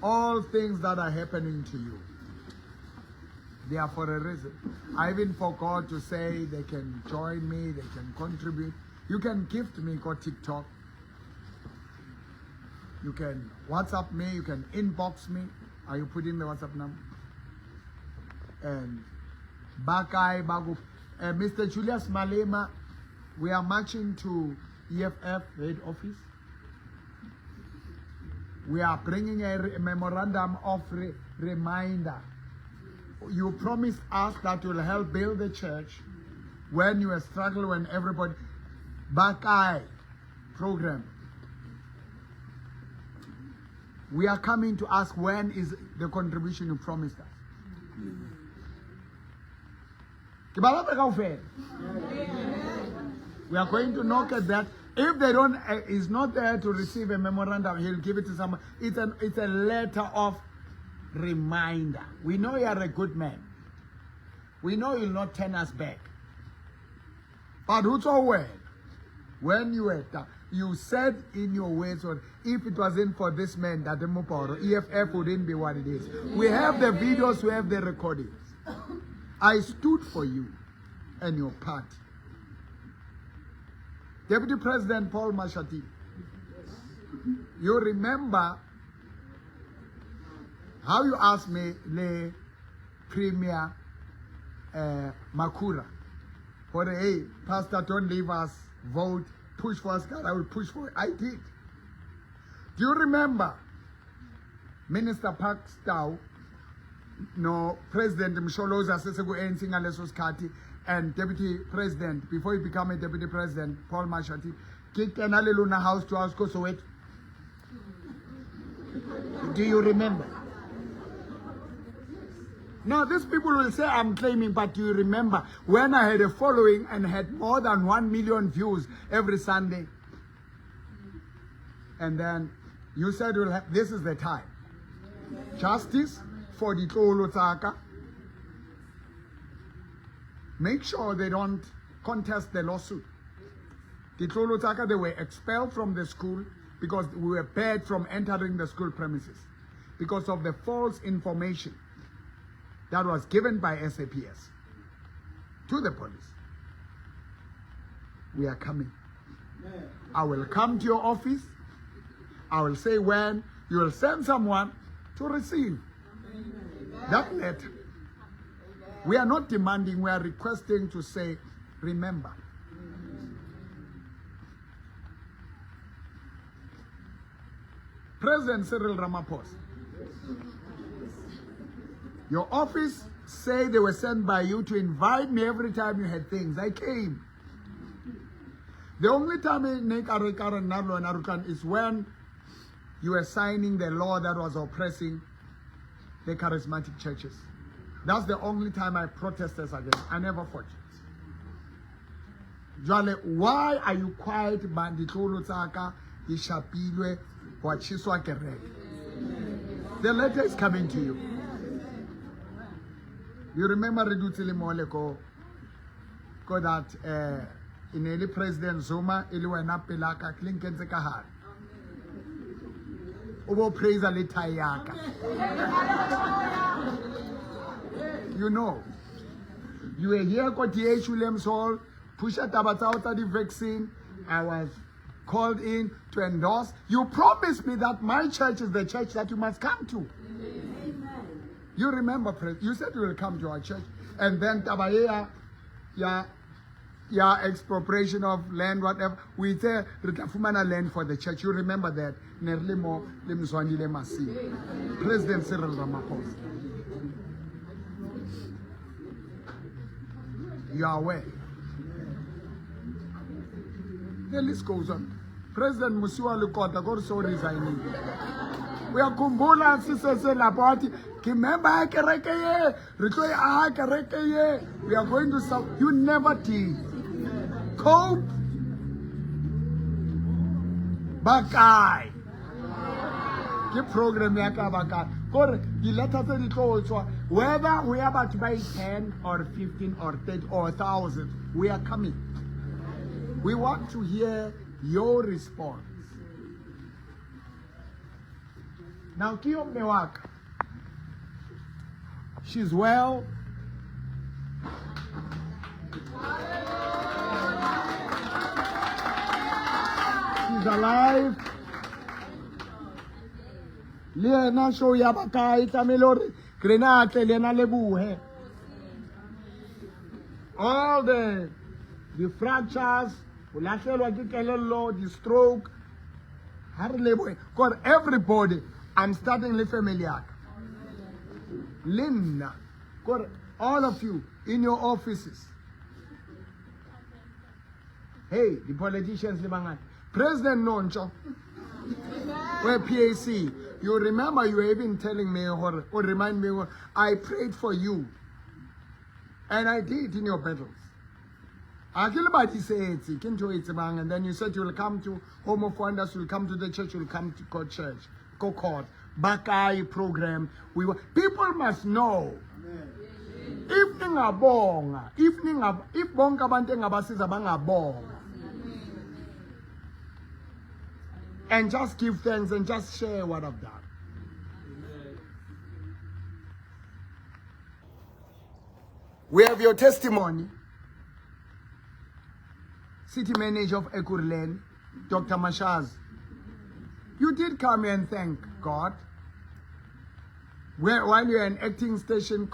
All things that are happening to you, they are for a reason. I even forgot to say they can join me, they can contribute. You can gift me go TikTok. You can WhatsApp me, you can inbox me. Are you putting the WhatsApp number? And Bakai Bagu, Mr. Julius Malema, we are marching to EFF head office. We are bringing a memorandum of reminder. You promised us that you'll help build the church when you were struggling, when everybody... Bakai program. We are coming to ask, when is the contribution you promised us? Ke ba batla kaofela. We are going to knock at that. If they don't, is not there to receive a memorandum, he'll give it to someone. It's a letter of reminder. We know you are a good man. We know you'll not turn us back. But who's aware? When you were down, you said in your words, or if it wasn't for this man, that the Moporo, EFF wouldn't be what it is. We have the videos, we have the recordings. I stood for you and your party. Deputy President Paul Mashatile, you remember how you asked me, le Premier Makura, for the, hey, Pastor, don't leave us, vote, push for us, God, I will push for it. I did. Do you remember Minister Parks Tau, no, President Msholozi aseseku-ANC ngaleso sikhathi, and Deputy President, before he became a Deputy President, Paul Mashatile, ke kena le lona house to house ko Soweto? Do you remember? Now, these people will say I'm claiming, but do you remember when I had a following and had more than 1 million views every Sunday? And then you said, we'll have, this is the time. Justice for the ditlolo tsaka. Make sure they don't contest the lawsuit. Ditlolo tsaka, they were expelled from the school because we were barred from entering the school premises because of the false information that was given by SAPS to the police. We are coming. I will come to your office. I will say when. You will send someone to receive that letter. We are not demanding, we are requesting to say, remember. President Cyril Ramaphosa, your office say they were sent by you to invite me every time you had things. I came. The only time is when you were signing the law that was oppressing the charismatic churches. That's the only time I protested against. I never fought it. Jwale, why are you quiet? Banditlolo tsaka di shapilwe wa tjheswa kereke. The letter is coming to you. You remember re dutse le mole ko that e ne le President Zuma e le wena pelaka ke le nkentse ka hare. O bo praise le thai ya ka. You know, you were here ko DH Williams Hall, pusha taba tsa ho tsa di-vaccine. I was called in to endorse. You promised me that my church is the church that you must come to. Amen. You remember, you said you will come to our church. And then taba ea ya ya expropriation of land whatever o itse re tla fumana land for the church. You remember that? Ne re le mo le Mzwandile Masiye, President Cyril Ramaphosa. You are aware. The list goes on. President Mosiuoa Lekota kore so resigning. Uyakhumbula siseselapho wathi ke member ya kereke ye, re tlo e aha kereke ye, we are going to south. You never did. Cope ba kae? Ke program ya ka ba kae? Kore di-letter tse di tlo tswa, whether we are batho ba 10 or 15 or 30 or 1000, we are coming. We want to hear your response. Now ke yo mme wa ka. She's well. She's alive. Le yena show ya ba kae tlamehile hore Grena a tle le yena lebohe. All the fractures, ho lahlelwa ke kelello, the stroke. Ha re lebohe. Kore everybody, I'm starting le family ya ka. Le nna. Kore all of you in your offices. Hey, the politicians le bangata. President Noncho, where PAC, you remember you were even telling me or remind me, I prayed for you. And I did in your battles. A ke le badisetse, ke ntho e tsebang. And then you said you will come to Home of Wonders, you will come to the church, you will come to God church, go court. Bakai program. We people must know. If ningabonga, if ningab, if bonke abantu engabasiza bangabonga. And just give thanks and just share what I've done. We have your testimony. City Manager of Ekurhuleni, Dr. Mashazi. You did come here and thank God. Where, while you were an acting station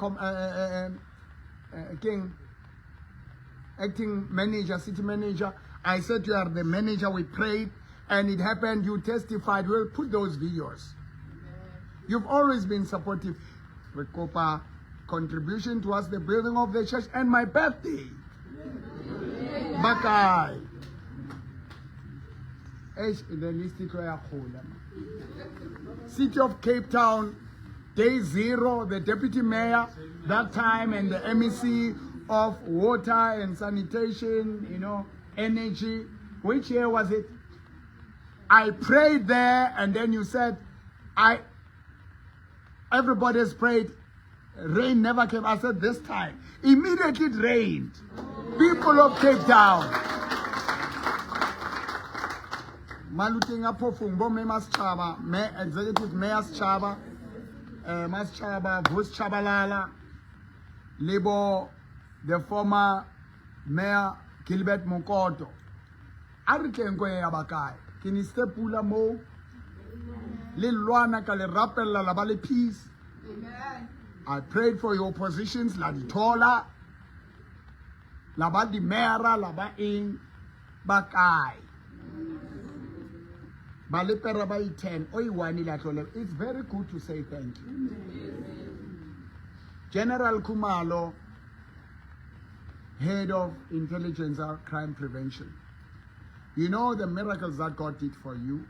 king, acting manager, city manager, I said you are the manager. We prayed and it happened. You testified. We'll put those videos. You've always been supportive. Re kopa contribution towards the building of the church and my birthday. Bakai. Eish, the list e tlo ya kgola. City of Cape Town, day zero, the deputy mayor that time and the MEC of water and sanitation, energy. Which year was it? I prayed there and then you said, everybody has prayed. Rain never came. I said this time. Immediately it rained. People of Cape Town. Maluteng a Phofung, bo mme Masechaba, me executive mayor Sechaba, Masechaba, Vusi Tshabalala, le bo, the former mayor Gilbert Mokoto. A re tleng ko ya bakae. Ke ne se pula mo. Le lwana ka le rapella la ba le peace. Amen. I prayed for your positions, la di thola. La ba di mera, la ba eng, ba kae. Ba le pera ba i-10, o i-one la tlole. It's very good to say thank you. General Khumalo, head of intelligence and crime prevention. You know the miracles that God did for you.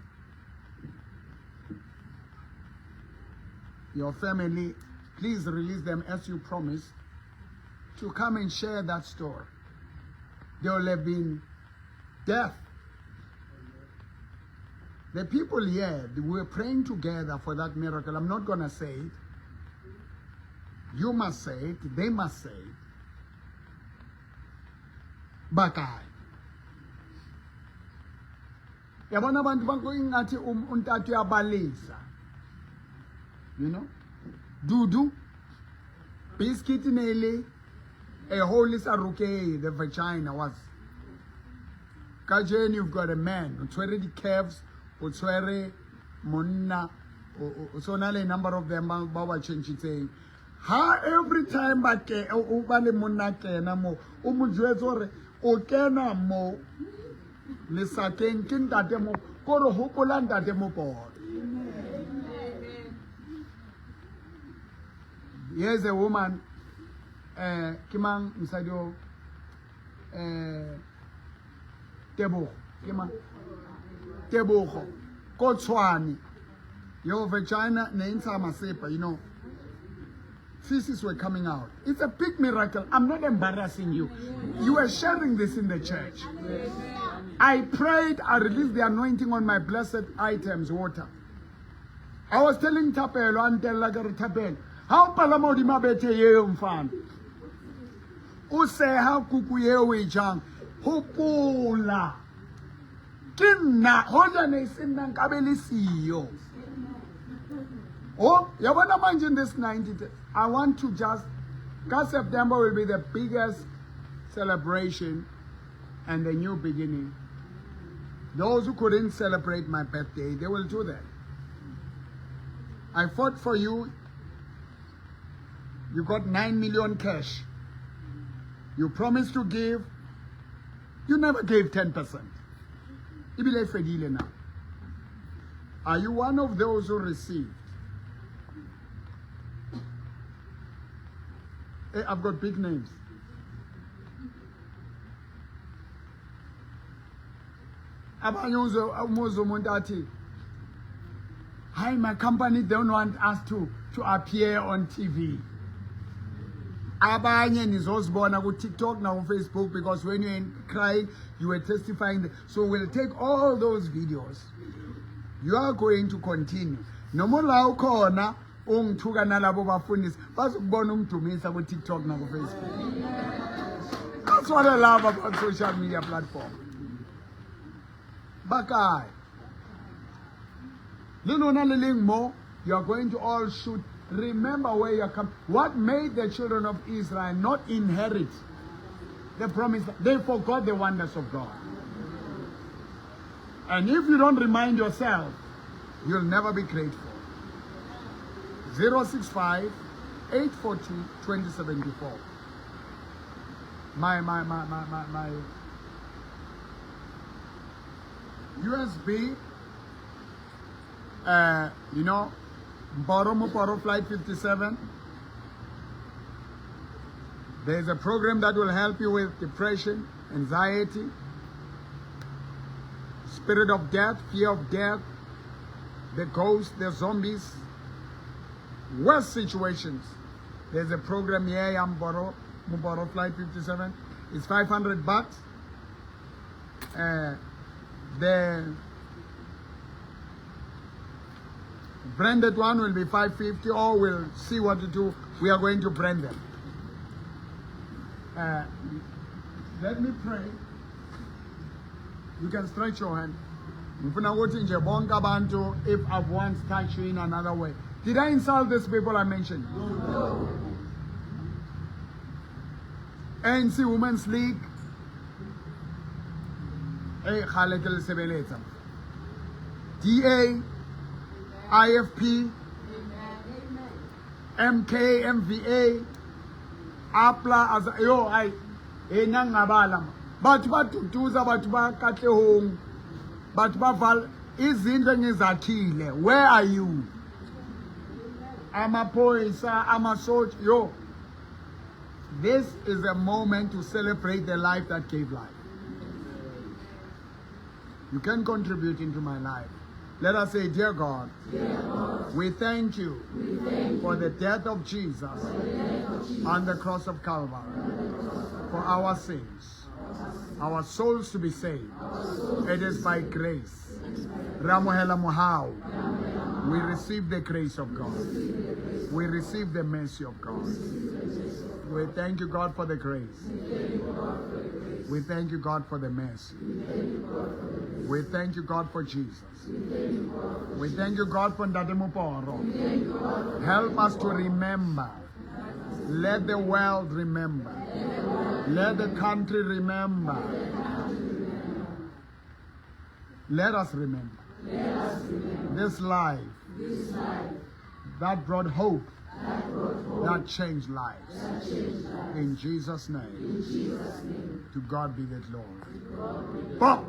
Your family, please release them as you promised to come and share that story. There will have been death. The people here, we were praying together for that miracle. I'm not going to say it. You must say it. They must say it. Bakae. Yabona abantu ingathi untathu uyabalisa. You know? Dudu, biscuit nele, a holy saruke, the vagina was. Kajeni, you've got a man, o tshwere di-calves, o tshwere monna, o so na le number of them ba ba changitseng. Ha every time ba ke o ba le monna kena mo, o mo jwetse hore o kena mo lesakeng ke ntate mo, kore hopola ntate Moporo. Here's a woman, ke mang mosadi o, Tebogo, ke mang? Tebogo, ko Tshwane. Your vagina ne ntsha masepa, you know. Feces were coming out. It's a big miracle. I'm not embarrassing you. You were sharing this in the church. I prayed, I released the anointing on my blessed items, water. I was telling Thapelo, antella ke re Thapelo, ha o palama hodima bethe eo mfana, o seha kuku eo o e jang, hopola, ke nna, hoja ne e se nna nkabe le siyo. Oh, ya bona manje in this 90 days, I want to just, ka September will be the biggest celebration and the new beginning. Those who couldn't celebrate my birthday, they will do that. I fought for you. You got 9 million cash. You promised to give. You never gave 10%. Ebile e fedile now. Are you one of those who received? Hey, I've got big names. Abanye umuzwe umuntu athi, hi, my company don't want us to appear on TV. Abanye nizozibona ku TikTok na ku Facebook, because when you're crying, you were testifying. So we'll take all those videos. You are going to continue. Noma la ukhona ungithuka nalabo bafundisi bazokubona ungidumisa ku TikTok na ku Facebook. That's what I love about social media platform. Bakai. Le lona le leng mo, you are going to all shoot. Remember where you come. What made the children of Israel not inherit the promise? They forgot the wonders of God. And if you don't remind yourself, you'll never be grateful. 065 842 2074. My USB, you know, Mboro Moporo Flight 57. There's a program that will help you with depression, anxiety, spirit of death, fear of death, the ghosts, the zombies, worst situations. There's a program here, Mboro Moporo Flight 57. It's $500. The branded one will be $550, or we'll see what to do. We are going to brand them. Let me pray. You can stretch your hand. Ngifuna ukuthi nje bonke abantu, if I've once touched you in another way. Did I insult these people I mentioned? No. ANC Women's League. Hey, kgale ke le sebeletsa. DA, IFP, MK, MVA, APLA, yo, ai, e nna ngabala. Batho ba duduza, batho ba Katlehong, batho ba Val, izindlu engizakhile. Where are you? Amaphoyisa, amasoja, yo. This is a moment to celebrate the life that gave life. You can contribute into my life. Let us say, dear God, we thank you for the death of Jesus on the cross of Calvary, for our sins, our souls to be saved. It is by grace. Re amohela mohau. We receive the grace of God. We receive the mercy of God. We thank you, God, for the grace. We thank you, God, for the mercy. We thank you, God, for Jesus. We thank you, God, for Ntate Moporo. Help us to remember. Let the world remember. Let the country remember. Let us remember. This life that brought hope. That changed lives. In Jesus' name. To God be the glory. Pop!